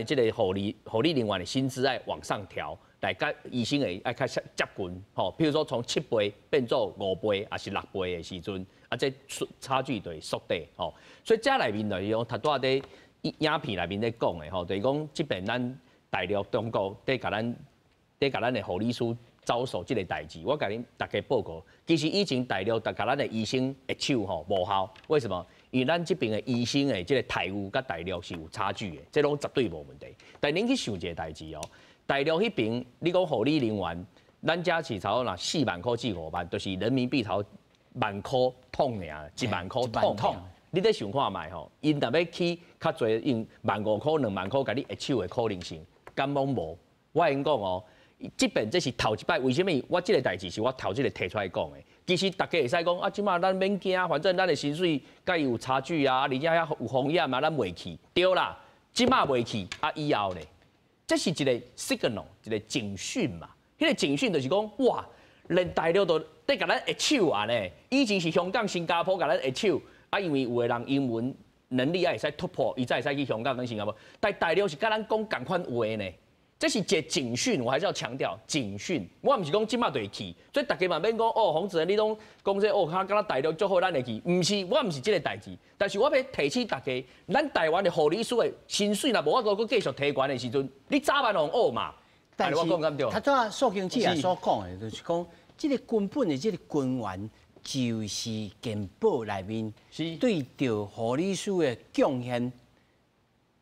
Speaker 5: 這個護理人員的薪資愛往上調，來佮醫生的愛較接近吼。譬如說從七倍變做5倍，抑是6倍的時陣，啊，這差距就會縮短吼。所以這內面就是講，頭拄仔佇影片內面咧講的吼，就是講這邊咱大陸中國佇共咱的護理師遭受這個代誌，我共恁大家報告，其實以前大陸共咱的醫生握手吼無效，為什麼？因為咱這邊的醫生的這個待遇佮大陸是有差距的，這攏絕對無問題。但恁去想一個代誌哦，大陸彼邊你講護理人員，咱遮是差不多若4萬箍至5萬，就是人民幣差不多萬箍通爾，1萬箍通。你咧想看覓吼？𪜶若欲起較濟，用15,000箍、2萬箍共你握手的可能性，敢攏無？我會講哦。這邊這是頭一擺，為啥物我這個代誌是我頭一个提出來講的？其實大家會使講啊，這馬咱免驚，反正咱的薪水佮伊有差距啊，而且遐有風險啊，咱袂去。對啦，這馬袂去，啊以後咧，這是一個 signal，一個警訊嘛。彼個警訊就是講，哇，連大陸都佇共咱握手啊呢。以前是香港、新加坡共咱握手，啊，因為有的人英文能力也會使突破，伊才會使去香港跟新加坡。但大陸是佮咱講仝款話呢。這是一個警訊，我還是要強調警訊。我毋是講這馬就會去，所以大家嘛免講哦，洪子仁你攏講這哦，較敢若大陸足好，咱會去，毋是，我毋是這個代誌。但是我欲提醒大家，咱台灣的護理師的薪水若無法度閣繼續提懸的時陣，你早晚予學嘛。
Speaker 1: 但是
Speaker 5: 我講敢對？
Speaker 1: 頭拄仔素卿姐所講的，就是講這個根本的這個根源，就是健保內面對著護理師的貢獻。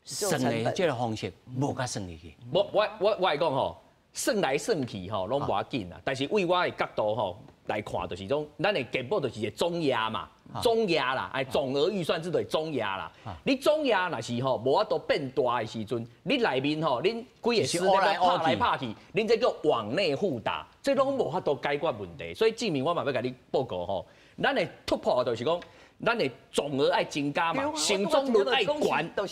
Speaker 1: 算的這個方式無共算入去。
Speaker 5: 我會講吼，算來算去吼，攏無要緊啦。但是為我的角度吼來看，就是講，咱的健保就是一個總額嘛，總額啦，哎，總額預算制度總額啦。你總額若是吼無法度變大的時陣，你內面吼，恁幾个師咧拍來拍去，恁這叫網內互打，這攏無法度解決問題。所以志明，我嘛欲共你報告吼，咱的突破就是講，咱的總額愛增加嘛，成長率愛懸，對，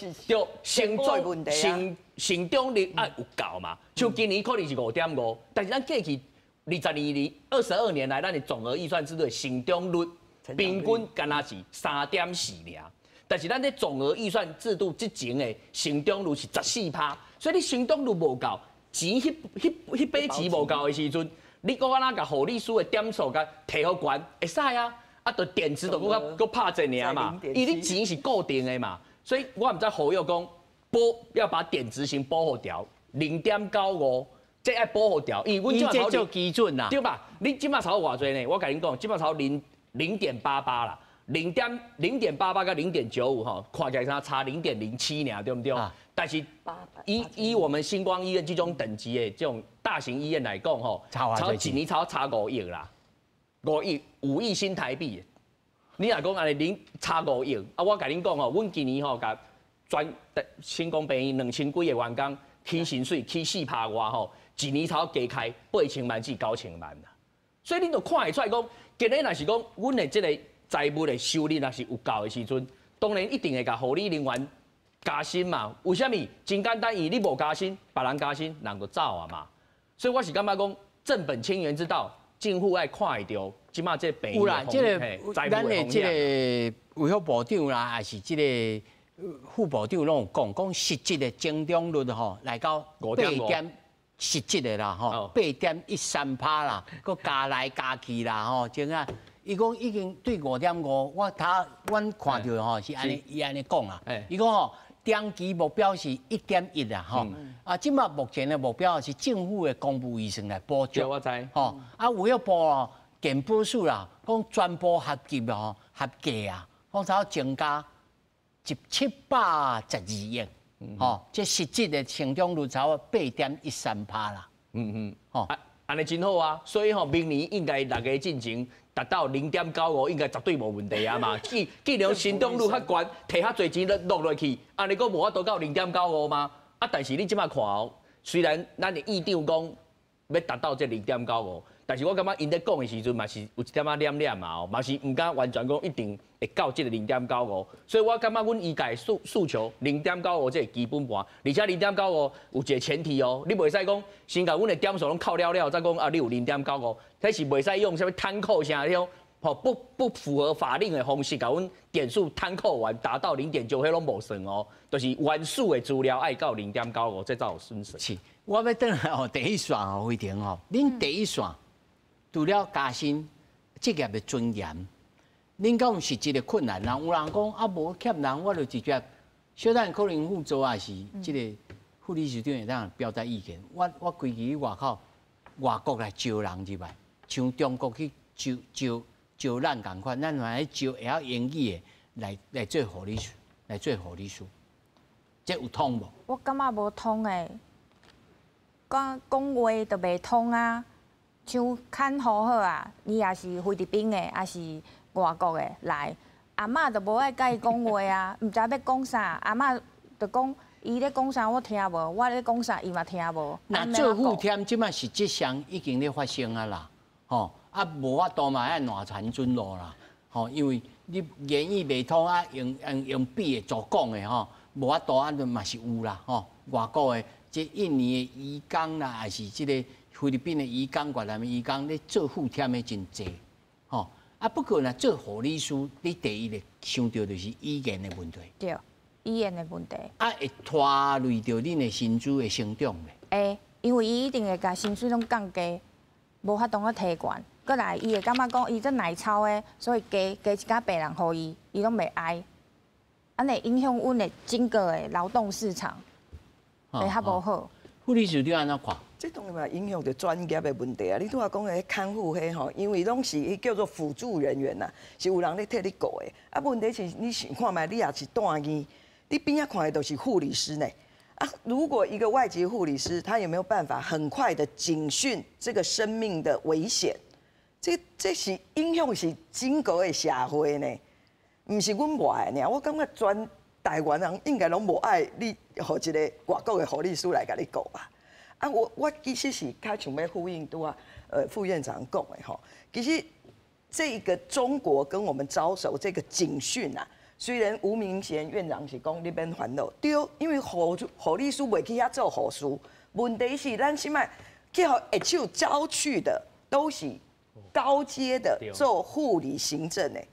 Speaker 5: 成長成成長率愛有夠嘛。像今年可能是5.5，但是咱過去22年、22年來，咱的總額預算制度的成長率平均敢若是3.4爾。但是咱的總額預算制度之前的成長率是14趴，所以你成長率無夠，錢彼筆錢無夠的時陣，你閣按怎共護理師的點數共提予懸，會使啊。啊，就電池就閣較閣拍一爾嘛，因為你錢是固定的嘛，所以我毋知呼籲講保要把點執行保護掉0.95，這愛保護掉，因為阮這馬
Speaker 1: 做基準啦，
Speaker 5: 對吧？你這馬超偌濟呢？我共恁講，這馬超0.88啦，0.88佮0.95吼，看起來差差0.07爾，對毋對？但是以我們新光醫院這種等級的這種大型醫院來講吼，超一年超差5億啦。5億5億新台幣，你若講按呢零差五億，啊！我共恁講吼，阮今年吼共全新光病院2000幾个員工起薪水起4趴外吼，一年差加開8000萬至9000萬啦。所以恁就看會出來講，今日若是講阮的這個財務的收入若是有夠的時陣，當然一定會共護理人員加薪嘛。為啥物？真簡單，因為你無加薪，別人加薪，人就走啊嘛。所以我是感覺講正本清源之道。政府愛看會著，這馬這病
Speaker 1: 有啦，這個咱的這個衛福部長啦，還是這個副部長攏有講，講實質的增長率吼，來到八點實質的啦吼，8.13趴啦，閣加來加去啦吼，這個伊講已經對5.5，我頭阮看著吼是按呢，伊按呢講啦，伊講吼長期目標是1.1啦吼，啊，這馬目前的目標是政府的公務預算來補足，
Speaker 5: 我知，
Speaker 1: 吼，啊，衛福部哦，健保署啦，講全部合計吼，合計啊，講差增加一712億，吼，這實質的成長率差不多8.13趴啦。吼，
Speaker 5: 啊，按呢真好啊，所以吼，明年應該六月進前達到0.95，應該絕對無問題啊嘛。既然成長率較懸，提較濟錢落落去，按呢閣無法度到0.95嗎？啊，但是你這馬看哦，雖然咱的院長講欲達到這0.95，但是我感覺𪜶咧講的時陣嘛是有一點仔蹩蹩嘛哦，嘛是毋敢完全講一定會到這個零點九五，所以我感覺阮醫界訴求零點九五這個基本盤，而且零點九五有一個前提哦，你袂使講先共阮的點數攏扣了了，才講啊你有零點九五，這是袂使用啥物攤扣啥彼種，吼不符合法令的方式，共阮點數攤扣完達到0.9，彼攏無算哦，就是原始的資料愛到零點九五，這才有損失。
Speaker 1: 是，我欲轉來吼，第一線吼，飛婷吼，恁第一線除了加薪、職業的尊嚴，恁敢有實質的困難？人有人講啊，無欠人，我就直接小等可能副座也是這個副理事長會當表達意見。我規氣去外口外國來招人入來，像中國去招招招咱仝款，咱嘛愛招會曉英語的來做護理師，來做護理師，這有通無？
Speaker 2: 我感覺無通的，講講話就袂通啊。像看護好啊，伊也是菲律賓的，抑是外國的來，阿嬤就無愛佮伊講話啊，毋知欲講啥，阿嬤就講伊咧講啥我聽無，我咧講啥伊嘛聽無。
Speaker 1: 那做副添這馬實質上已經咧發生啊啦，吼啊無法度嘛愛爛田准路啦，吼因為你言語袂通啊，用比的做講的吼，無法度按呢嘛是有啦，吼外國的這印尼的移工啦，還是這個菲律賓的移工、越南的移工咧做副添的真濟，吼啊不過若做護理師，你第一個想著就是語言的問題。
Speaker 2: 對。语言的问题。
Speaker 1: 啊，會拖累著恁的薪資的成長袂？
Speaker 2: 會，因為伊一定會共薪水攏降低，無法度去提懸。閣來，伊會感覺講伊這耐操的，所以加加一寡病人予伊，伊攏袂愛。按呢影響阮的整個的勞動市場，會較無好。
Speaker 1: 護理師你按怎看？
Speaker 3: 這當然嘛影響著專業的問題啊！你拄仔講的看護彼吼，因為攏是彼叫做輔助人員呐，是有人咧替你顧的。啊，問題是你想看覓，你也是住院，你邊仔看的都是護理師呢。啊，如果一個外籍護理師，他有沒有辦法很快的警訊這個生命的危險？這是影響是整個的社會呢，毋是阮無愛爾。我感覺全台灣人應該攏無愛你，予一个外國的護理師來共你顧吧。啊，我其實是較想欲呼應拄仔，副院長講的吼。其實這個中國跟我們招手這個警訊啊，雖然吳明賢院長是講你免煩惱，對，因為護理師袂去遐做護士，問題是咱現擺去予下手招去的都是高階的做護理行政的，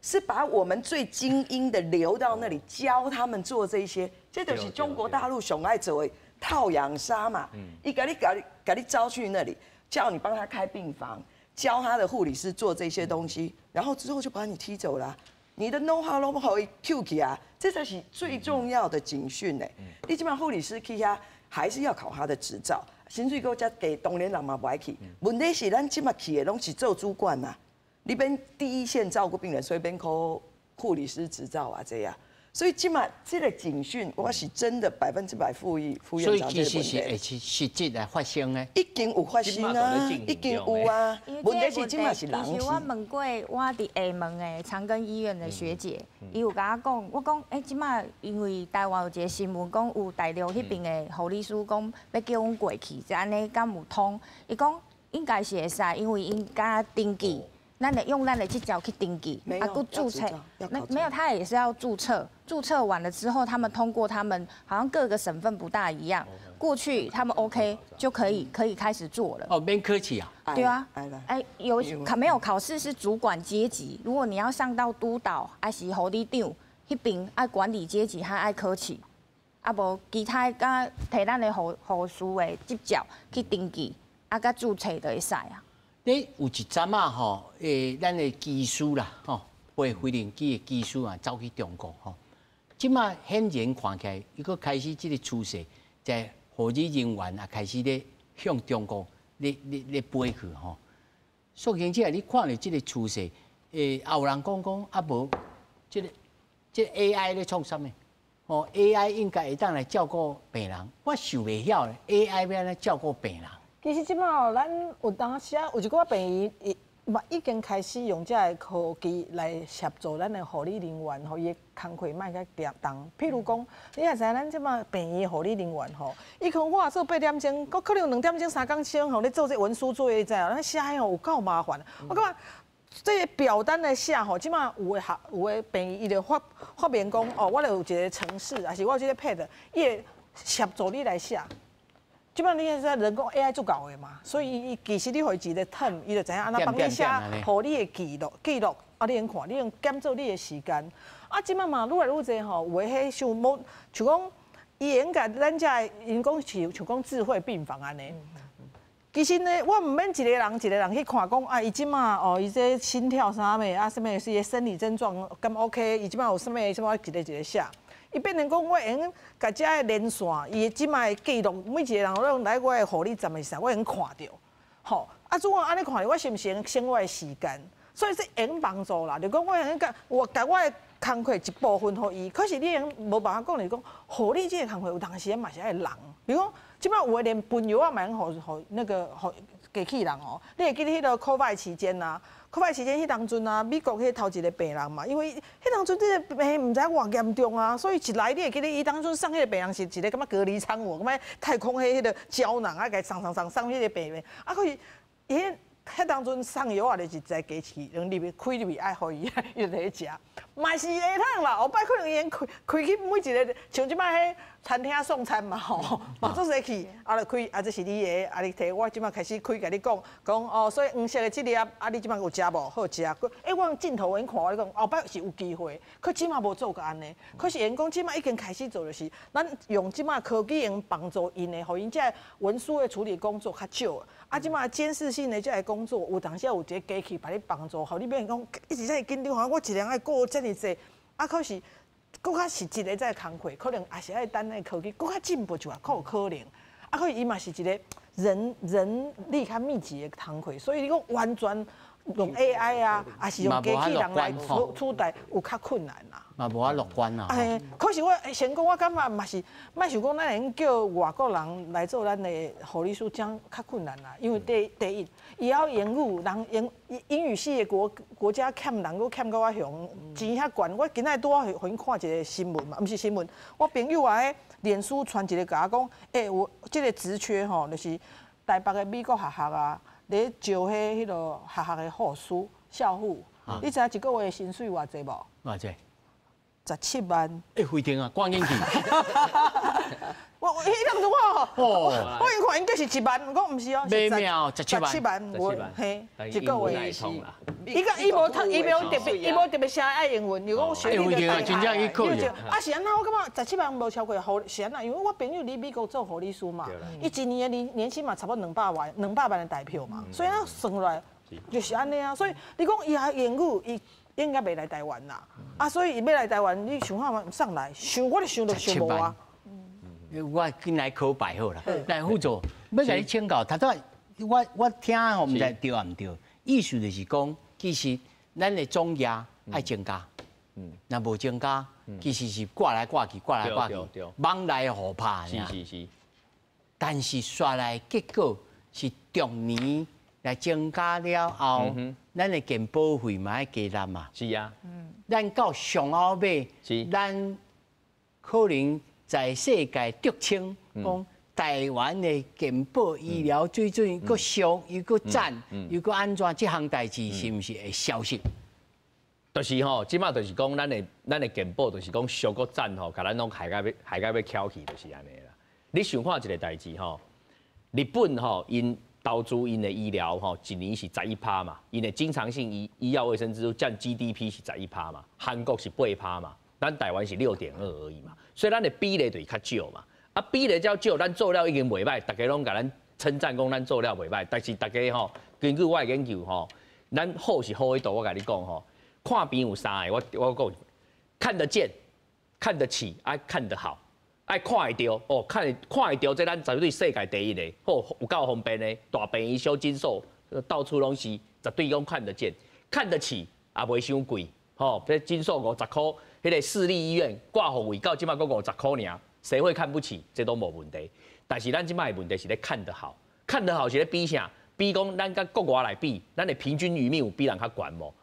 Speaker 3: 是把我們最精英的留到那裡教他們做這些，這就是中國大陸上愛做的套養殺嘛，伊共你共你共你招去那裡，叫你幫他開病房，教他的護理師做這些東西，然後之後就把你踢走了。你的 know how 攏予伊抾去啊，這才是最重要的警訊呢。你這擺護理師去遐，還是要考他的執照，薪水閣遮低，當然人嘛無愛去。問題是咱這擺去的攏是做主管呐，你免第一線照顧病人，所以免考護理師執照啊這樣。所以這擺這個警訊，我是真的100%附議副院長這個問題。
Speaker 1: 所以其實是會實質來發生的。
Speaker 3: 已經有發生啊，已經有啊。問題是這擺是人。
Speaker 2: 其實我問過我佇廈門的長庚醫院的學姐，伊有共我講，我講欸，這擺因為台灣有一個新聞講有大陸彼邊的護理師講欲叫阮過去，這按呢敢有通？伊講應該是會使，因為𪜶敢登記。咱得用咱的執照去登記，
Speaker 3: 啊，閣
Speaker 2: 註冊，沒有，他也是要註冊。註冊完了之後，他們通過，他們好像各個省份不大一樣。過去他們 OK 就可以開始做了。
Speaker 1: 哦，免考試啊？
Speaker 2: 對啊，哎，有考沒有考試是主管階級，如果你要上到督導，還是護理長，彼邊愛管理階級，還愛考試，啊無其他佮提咱的護士的執照去登記，啊，佮註冊就會使啊。
Speaker 1: 你有一陣仔吼，咱的機師啦，吼，飛飛行機的機師啊，走去中國吼。這馬顯然看起來，伊閣開始這個趨勢，在護理人員啊開始咧向中國咧飛去吼。所以這你看著這個趨勢，也有人講講啊無，這個 AI 咧創啥物？哦，AI 應該會當來照顧病人，我想袂曉 AI 欲按怎照顧病人。
Speaker 4: 其實這擺哦，咱有當時啊，有一寡病院伊嘛已經開始用這个科技來協助咱的護理人員，予伊的工課莫遐重。譬如講，你也知影咱這擺病院護理人員吼，伊可能我做8點鐘，閣可能2點鐘、3點鐘吼咧做這文書作業，你知影？咱寫吼有夠麻煩。我感覺這个表單來寫吼，這擺有的學有的病院伊就發明講哦，我就有一個程式，還是我有這個 pad，伊會協助你來寫。這擺你會知人工 AI 足𠢕的嘛，所以伊其實你予伊一个 term，伊就知影按怎幫你寫護理的記錄，啊，你用看，你用減做你的時間。啊，這擺嘛愈來愈濟吼，有的彼像無，像講伊會用共咱遮的𪜶講是像講智慧病房按呢。其實呢，我毋免一個人一個人去看講啊，伊這擺哦，伊這心跳啥物啊，啥物是伊的生理症狀敢 OK，伊這擺有啥物啥物，一个一個寫。伊變成講，我會用共遮的連線，伊的這擺的記錄，每一個人攏來我的護理站的時候，我會用看著，吼。啊，如果按呢看著，我是毋是會省我的時間？所以這會用幫助啦，就講我會用共我共我的工課一部分予伊，可是你會用無辦法講，就是講護理這个工課有當時嘛是愛人，比如講，這擺有的連噴藥仔嘛會用予那個予機器人哦。你會記得彼个 COVID 期間啊？COVID 期間彼當陣啊，美國彼頭一个病人嘛，因為彼當陣這个病毋知偌嚴重啊，所以一來你會記得伊當陣送彼个病人是一个感覺隔離艙無，感覺太空彼彼个膠囊啊，共伊送送送送彼个病人，啊，可是伊彼當陣送藥仔就是一台機器，用入去開入去愛予伊，伊就佇咧食，嘛是會通啦。後擺可能𪜶開開去每一个，像這擺彼餐廳送餐嘛吼，嘛做勢去，啊就開，啊這是你的，啊你提我這擺開始開，共你講講哦，所以黃色的這粒，啊你這擺有食無？好食。欸，我用鏡頭𪜶看我講，後擺是有機會，可這擺無做過按呢。可是𪜶講這擺已經開始做，就是咱用這擺科技用幫助𪜶的，予𪜶這个文書的處理工作較少。啊，這擺監視性的這个工作，有當時有一個機器幫你幫助，予你免講一直在緊張，我一人愛顧遮爾濟，啊，可是閣較實質的這个工課，可能也是愛等那個科技閣較進步就較有可能。啊，可是伊嘛是一個人人力較密集的工課，所以你講完全用 AI 啊，抑是用機器人來取代，有較困難啦。
Speaker 1: 嘛無法樂觀啦。
Speaker 4: 哎，可是我先講，我感覺嘛是，莫想講咱會用叫外國人來做咱的護理師，這樣較困難啦。因為第一，伊曉英語，人英英語系的國家欠人，閣欠閣較雄，錢遐懸。我今仔拄仔予𪜶看一個新聞嘛，毋是新聞，我朋友啊，彼臉書傳一個共我講，欸，有這個職缺吼，就是台北的美國學校啊，咧招彼彼个學校的護士、校護。你知影一個月薪水偌濟無？
Speaker 1: 偌濟？
Speaker 4: 17萬。
Speaker 1: 欸，飛天啊，趕緊去！
Speaker 4: 我彼當陣我吼，我以看應該是1萬，講毋是哦，
Speaker 1: 袂妙，十七萬。
Speaker 4: 十七萬，
Speaker 5: 我
Speaker 4: 嘿，一個月
Speaker 5: 是。
Speaker 4: 伊個伊無讀，伊無特別，伊無特別寫愛英文，又講學歷的
Speaker 1: 真正去考。
Speaker 4: 啊是按怎？我感覺十七萬無超過，護是按怎？因為我朋友佇美國做護理師嘛，伊一年的年年薪嘛差不多200萬，200萬的台票嘛，所以咱算落來就是按呢啊。所以你講伊學英語，伊應該袂來台灣啦。啊，所以伊欲來台灣，你想看嘛送來，想我就想都想無啊。
Speaker 1: 我緊來考牌好啦，來副座，欲共你請教，頭拄我聽吼，毋知對抑毋對？意思就是講，其實咱的總額愛增加，若無增加，其實是掛來掛去，掛來掛去，蠓來予拍。
Speaker 5: 是是是。
Speaker 1: 但是煞來結果是逐年來增加了後，咱的健保費嘛愛加納嘛。
Speaker 5: 是啊。
Speaker 1: 咱到上後尾，咱可能在世界著稱講台灣的健保醫療水準閣俗又閣讚又閣按怎，這項代誌是毋是會消失？
Speaker 5: 就是吼，這擺就是講咱的健保就是講俗閣讚吼，共咱攏害甲欲害甲欲翹去，就是按呢啦。你想看一个代誌吼，日本吼𪜶投資𪜶的醫療吼，一年是11趴嘛，𪜶的經常性醫藥衛生支出佔 GDP 是十一趴嘛，韓國是8趴嘛，咱台灣是6.2而已嘛，所以咱的比例就是較少嘛。啊，比例較少，咱做了已經袂䆀，大家攏共咱稱讚講咱做了袂䆀，但是大家吼，根據我的研究吼，咱好是好佇佗，我共你講吼，看病有三个，我講，看得見、看得起，愛看得好，愛看會著哦，看會著，這咱絕對世界第一的，好有夠方便的，大病院、小診所到處攏是，絕對講看得見、看得起，也袂傷貴，吼，這診所50箍，彼个市立醫院掛號費到這擺閣50箍爾，誰會看不起？這都無問題。但是咱這擺的問題是咧看得好，看得好是咧比啥？比講咱佮國外來比，咱的平均餘命有比人較懸無？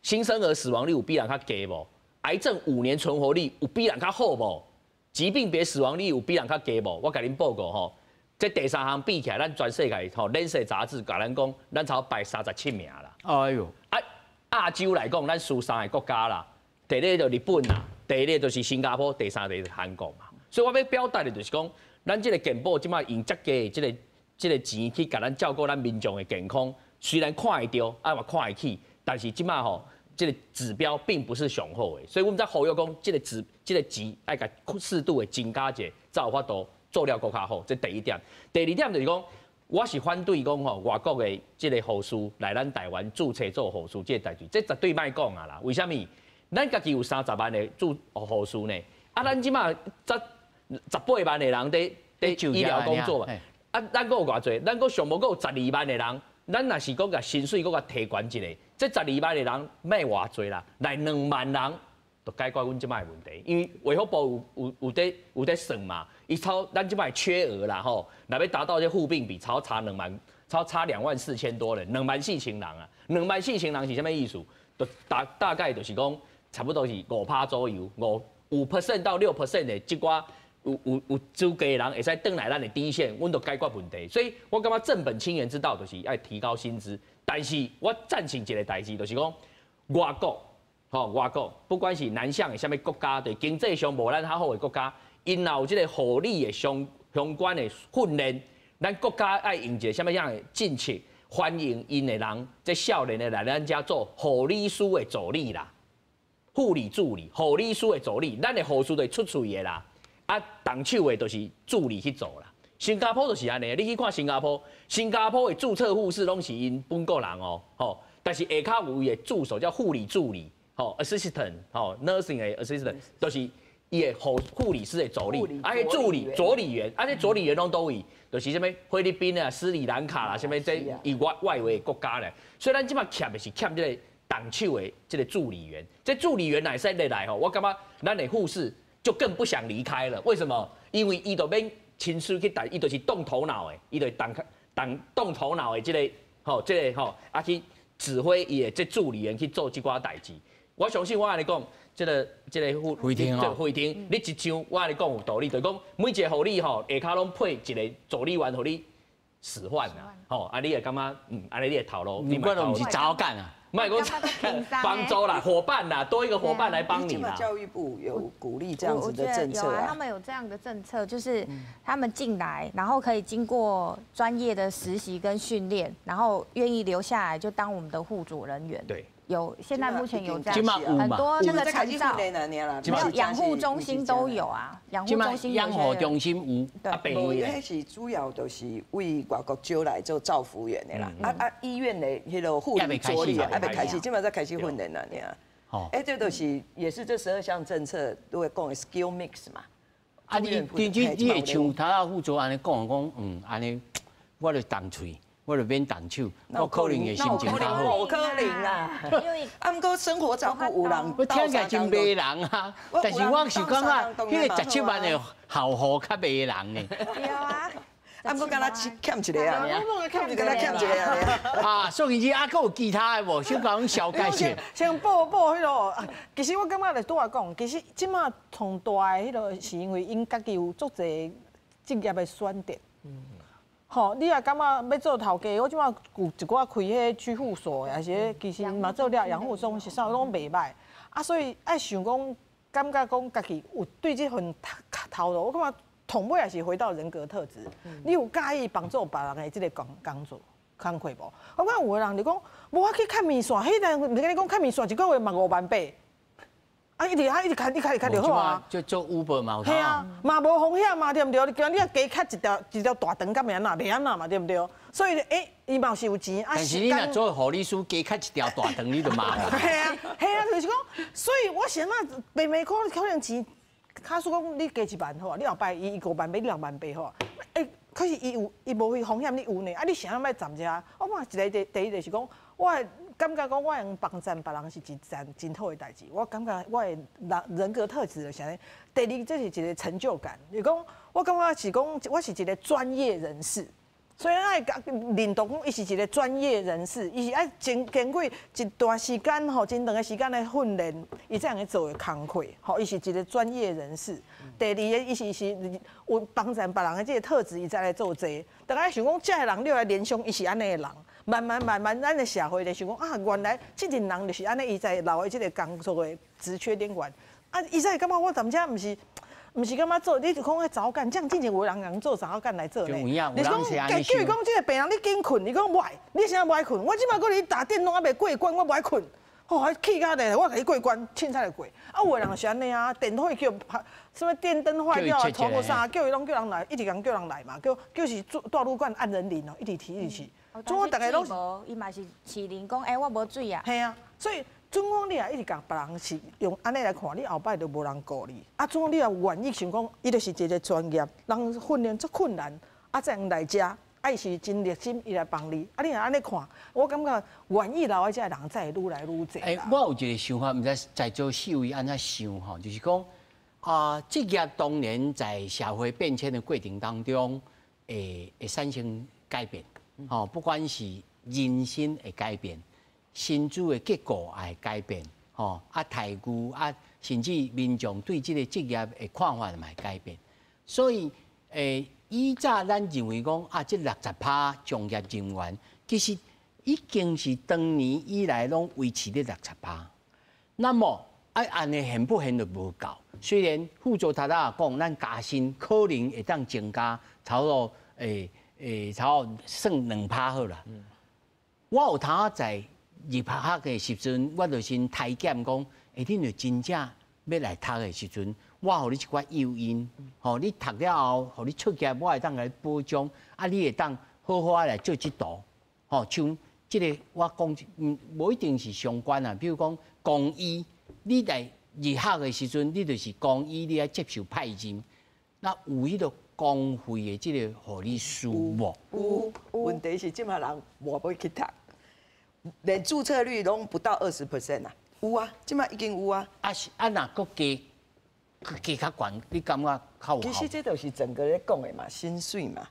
Speaker 5: 新生兒死亡率有比人較低無？癌症5年存活率有比人較好無？疾病別死亡率有比人較低無？我共恁報告吼，這第三項比起來，咱全世界吼《Lancet》雜誌共咱講，咱才排37名啦。
Speaker 1: 哎喲，
Speaker 5: 啊，亞洲來講，咱輸三个國家啦，第一個就日本啦，第二個就是新加坡，第三個就是韓國嘛。所以我欲表達的就是講，咱這个健保這擺用遮低的這个錢去共咱照顧咱民眾的健康，雖然看會著，啊嘛看會起，但是這擺吼，這个指標並不是上好的，所以阮們才呼籲講，這个錢愛共適度的增加者，才有法度做了閣較好。這第一點。第二點就是講，我是反對講吼，外國的這个護士來咱台灣註冊做護士這个代誌，這絕對莫講啊啦。為啥物？咱家己有30萬的駐護士呢，啊，咱這擺才18萬的人佇佇醫療工作嘛，啊，咱閣有偌濟？咱閣上無閣有12萬的人，咱若是閣共薪水閣共提懸一下，這十二萬的人欲偌濟啦，來2萬人就解決阮這擺的問題，因為衛福部有佇算嘛，伊超咱這擺缺額啦吼，若欲達到這負病比，超差2萬，超差2萬4千多人，2萬4千人啊，兩萬四千人是啥物意思？就大概就是講，差不多是5趴左右，5% 到6% 的這寡有資格的人會使轉來咱的第一線，阮就解決問題。所以我感覺正本清源之道就是愛提高薪資。但是我贊成一个代誌，就是講外國，吼外國，不管是南向的啥物國家，對經濟上無咱較好的國家，𪜶若有這个護理的相關的訓練，咱國家愛用一个啥物樣的政策，歡迎𪜶的人，這少年的來咱遮做護理師的助理啦，護理助理、護理師的助理，咱的護士就是出喙的啦。啊，動手的就是助理去做啦。新加坡就是按呢，你去看新加坡，新加坡的註冊護士攏是𪜶本國人哦，吼。但是下跤有伊的助手叫護理助理，吼，assistant，吼，nursing 的 assistant，就是伊的護理師的助理，啊，彼助理佐理員，啊，這佐理員攏佗位，就是啥物菲律賓啊、斯里蘭卡啦，啥物這伊外圍的國家咧。所以咱這擺欠的是欠這个動手的這个助理員，這助理員若會使入來吼，我感覺咱的護士就更不想離開了。為什麼？因為伊就免親手去動，伊就是動頭腦的，伊就動動動頭腦的這个吼，這个吼啊去指揮伊的這助理員去做這寡代誌。我相信我按呢講，這个
Speaker 1: 護庭哦，
Speaker 5: 護庭，你一上我按呢講有道理，就是講每一个護理吼下跤攏配一个助理員予你使喚啊，吼啊你會感覺按呢你的頭路，
Speaker 1: 你我都毋是查某幹啊。
Speaker 5: 莫講幫助啦，夥伴啦，多一個夥伴來幫你啦。
Speaker 3: 教育部有鼓勵這樣子的政策
Speaker 2: 啊，他們有這樣的政策，就是他們進來，然後可以經過專業的實習跟訓練，然後願意留下來就當我們的護佐人員。
Speaker 5: 對，
Speaker 2: 有現在目前有這樣很多那個長照，沒有養護中心都有啊，養護中心
Speaker 1: 養護中心有。
Speaker 5: 對，
Speaker 3: 無彼是主要就是為外國招來做照服員的啦。啊，醫院的彼个護理助理還未開始，這擺才開始訓練啦，爾。哦，欸，這就是也是這12項政策都會講的 skill mix 嘛。
Speaker 1: 啊，你會像頭仔副座按呢講講，按呢，我就動喙。我就免動手，我可能會心情較好。
Speaker 3: 無可能啦，因為啊，毋過生活照顧有人，
Speaker 1: 我聽起來真迷人啊，但是我是感覺彼个17萬的效果較迷人呢。
Speaker 2: 對啊，
Speaker 3: 啊，毋過敢若欠一个啊，欠一个，欠一个啊。
Speaker 1: 啊，宋怡姐啊，閣有其他的無？先講小解釋。
Speaker 4: 先報報彼个，其實我感覺就拄仔講，其實這馬從大的彼个是因為𪜶家己有足濟職業的選擇。吼，你若感覺欲做頭家，我這馬有一寡開彼居護所，抑是其實嘛做了養護中心，啥攏袂䆀。啊，所以愛想講，感覺講家己有對這份頭路，我感覺同尾也是回到人格特質。你有佮意幫助別人的這个工作工課無？我感覺有的人就講，無我去牽麵線，彼個毋是共你講牽麵線一个月嘛5萬8。啊！一直啊，一直牽，一牽一牽就好啊。
Speaker 1: 就做 Uber 嘛，
Speaker 4: 係啊，嘛無風險嘛，對毋對？你今你若加牽一條大腸，敢會按怎？袂按怎嘛，對毋對？所以，欸，伊嘛是有錢啊。
Speaker 1: 但是你若做護理師，加牽一條大腸，你就麻煩。
Speaker 4: 係啊，係啊，就是講，所以我想啊，白白可可能錢，假使講你加1萬好啊，你後擺伊5萬八，你6萬8好啊。欸，可是伊有伊無彼風險，你有呢？啊，你啥物欲站遮？我看一个第一就是講，我感覺講我用幫贊別人是一件真好的代誌。我感覺我的人格特質就是按呢。第二，這是一個成就感。就是講，我感覺是講我是一個專業人士，所以愛認同講伊是一個專業人士，伊是愛經過一段時間吼，真長的時間的訓練，伊才會做的工課。吼，伊是一個專業人士。第二个，伊是有幫贊別人的這个特質，伊才來做這个。大家想講，這个人你來聯想，伊是按呢的人。慢慢慢慢，咱的社會就想講啊，原來這陣人就是按呢，伊在留佇這个工作的職缺頂懸。啊，伊才會感覺我踮遮毋是感覺做，你就講彼查某幹，這樣進前有人共做查某幹來做呢？你講叫伊講這个病人你緊睏，伊講無愛，你啥無愛睏？我這擺閣咧打電動猶未過關，我無愛睏。吼，氣甲咧，我共你過關，凊彩就過。啊，有的人是按呢啊，電火叫啥物電燈壞掉啊，拖過啥，叫伊攏叫人來，一直共叫人來嘛，叫就是住旅館按人鈴哦，一直提一直提。總講逐个攏，
Speaker 2: 伊嘛是飼靈講，欸，我無水啊。
Speaker 4: 係啊，所以總講你若一直共別人是用按呢來看，你後擺就無人顧你。啊，總講你若願意想講，伊就是一个專業，人訓練足困難，啊，才會來遮，啊，伊是真熱心，伊來幫你。啊，你若按呢看，我感覺願意留佇遮的人才會愈來愈濟。
Speaker 1: 欸，我有一个想法，毋知在座四位按怎想吼，就是講啊，職業當然在社會變遷的過程當中，會產生改變。吼，不管是人生會改變，薪資的結構也會改變，吼啊待遇啊，甚至民眾對這个職業的看法嘛會改變。所以以早咱認為講啊，這60趴從業人員其實已經是當年以來攏維持咧六十趴。那麼啊，按呢現不現就無夠。雖然副座頭仔也講，咱加薪可能會當增加差不多差不多算2趴好啦。我有頭仔在入學的時陣，我就先體檢講，恁若真正欲來讀的時陣，我予你一寡誘因，吼，你讀了後，予你出業，我會當共你保障，啊，你會當好好仔來做這途，吼，像這个我講，無一定是相關啊，比如講公醫，你來入學的時陣，你就是公醫，你愛接受派任，那有彼个公費的這个護理師無？
Speaker 3: 有，問題是這馬人無欲去讀，連註冊率攏不到20% 啊。有啊，這馬已經有啊。
Speaker 1: 啊是啊，若閣加加較懸，你感覺較有效？
Speaker 3: 其實這就是整個咧講的嘛，薪水嘛，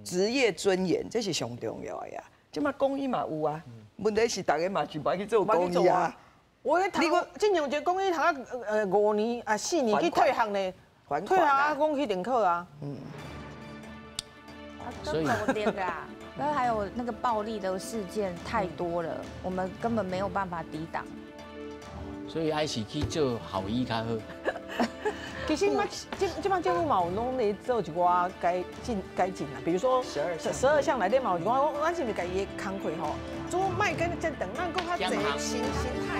Speaker 3: 職業尊嚴，這是上重要的呀。這馬公醫嘛有啊，問題是大家嘛是無愛去做公醫啊。
Speaker 4: 我咧讀，之前有一個公醫讀啊，5年啊4年去退學呢，退學啊，講去重考啊。
Speaker 1: 所以
Speaker 2: 啊，那還有那個暴力的事件太多了，我們根本沒有辦法抵擋。
Speaker 1: 所以還是去做校醫較好。
Speaker 4: 其實嘛，這這擺政府嘛有攏咧做一寡改進改進啦，比如說十二項內底嘛有一寡，咱是毋是共伊的工課吼，做莫閣遮長，咱閣較濟新形態。